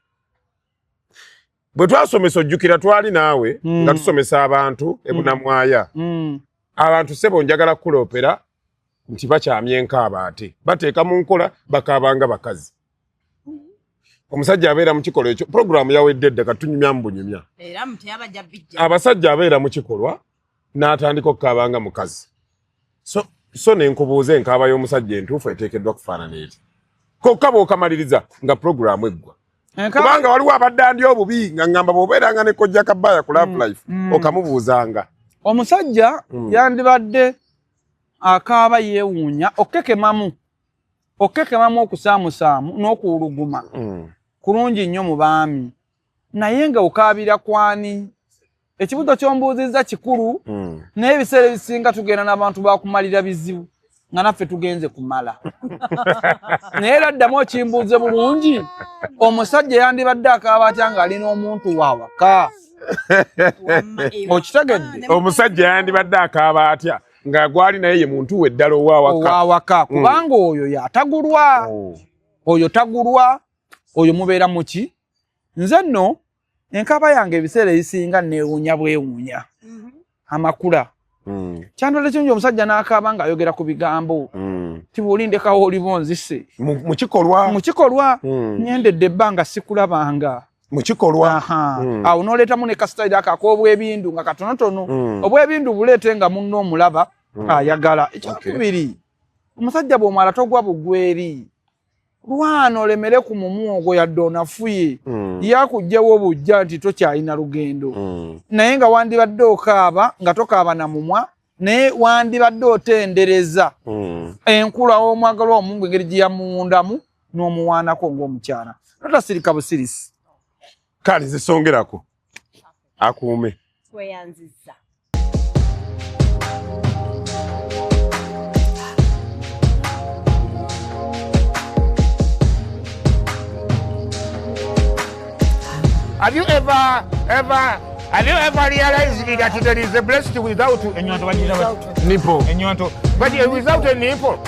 Bwe twasomesa ojjukira twali naawe nga tusomesa abantu ebunamwaya. Abantu ssebo njagala kuloopera nti bakyamya enkaaba ate bateeka mu nkola bakaabanga bakazi. Omusajja abeera mu kikolwa ekyo puroguramu yawedde dda katunyumya mu bunyumya. Abasajja abeera mu kikolwa n'atandika okukaabanga mukazi. So ne nkubuuza enkaaba y'omusajja entuufu eteekeddwa kufaanana eti. Kokka bw'okamaliriza nga puroguramu eggwa. Kubanga waliwo abadde andi obubi nga ngamba bw'obeeranga ne Kojja Kabaya ku Love Life okamubuuzanga. Omusajja yandibadde akaaba yeewuunya okekemamu okusaamusaamu n'okuwuluguma kulungi nnyo mu baami, naye nga okaabira kwani? Ekibuuzo ky'ombuuzizza kikulu, naye ebiseera ebisinga tugenda n'abantu bakumalira bizibu nga naffe tugenze kumala. Naye era ddamu okimbuuze bulungi, omusajja yandibadde akaaba atya ng'alina omuntu wawaka? Okitegedde? Omusajja yandibadde akaaba atya nga gwali naye ye muntu we ddala owawaka? Owawaka, kubanga oyo yatagulwa. Oyo tagulwa, oyo mubeera muki? Nze nno enkaaba yange ebiseera ebisinga neewuunya bwewuunya amakula. Kyandwadde kirungi omusajja n'akaaba ng'ayogera ku bigambo tibuulindekawo oliba onzise mu kikolwa. Mu kikolwa. Ŋŋendedde ebbanga sikulabanga. Mu kikolwa. Awo n'oleetamu ne kasitayiro ako ak'obwebindu nga katonotono. Obwebindu buleete nga munno omulaba ayagala. Ekyokubiri, omusajja bw'omala togwa bugweri. Lwana olemere ku mumwogo yadde onafuye. Yakuggyewo bujja nti tokyalina lugendo. Naye nga wandibadde okaaba nga tokaaba na mumwa, naye wandibadde otendereza enkula w'omwagalwa omungu engeri gye yamuwundamu n'omuwaanako ng'omukyala. Totasirika busirisi. Kale zisongerako. Akuume. Tweyanzizza. Have you ever realized that there is a blessed without a nipple? But without a nipple.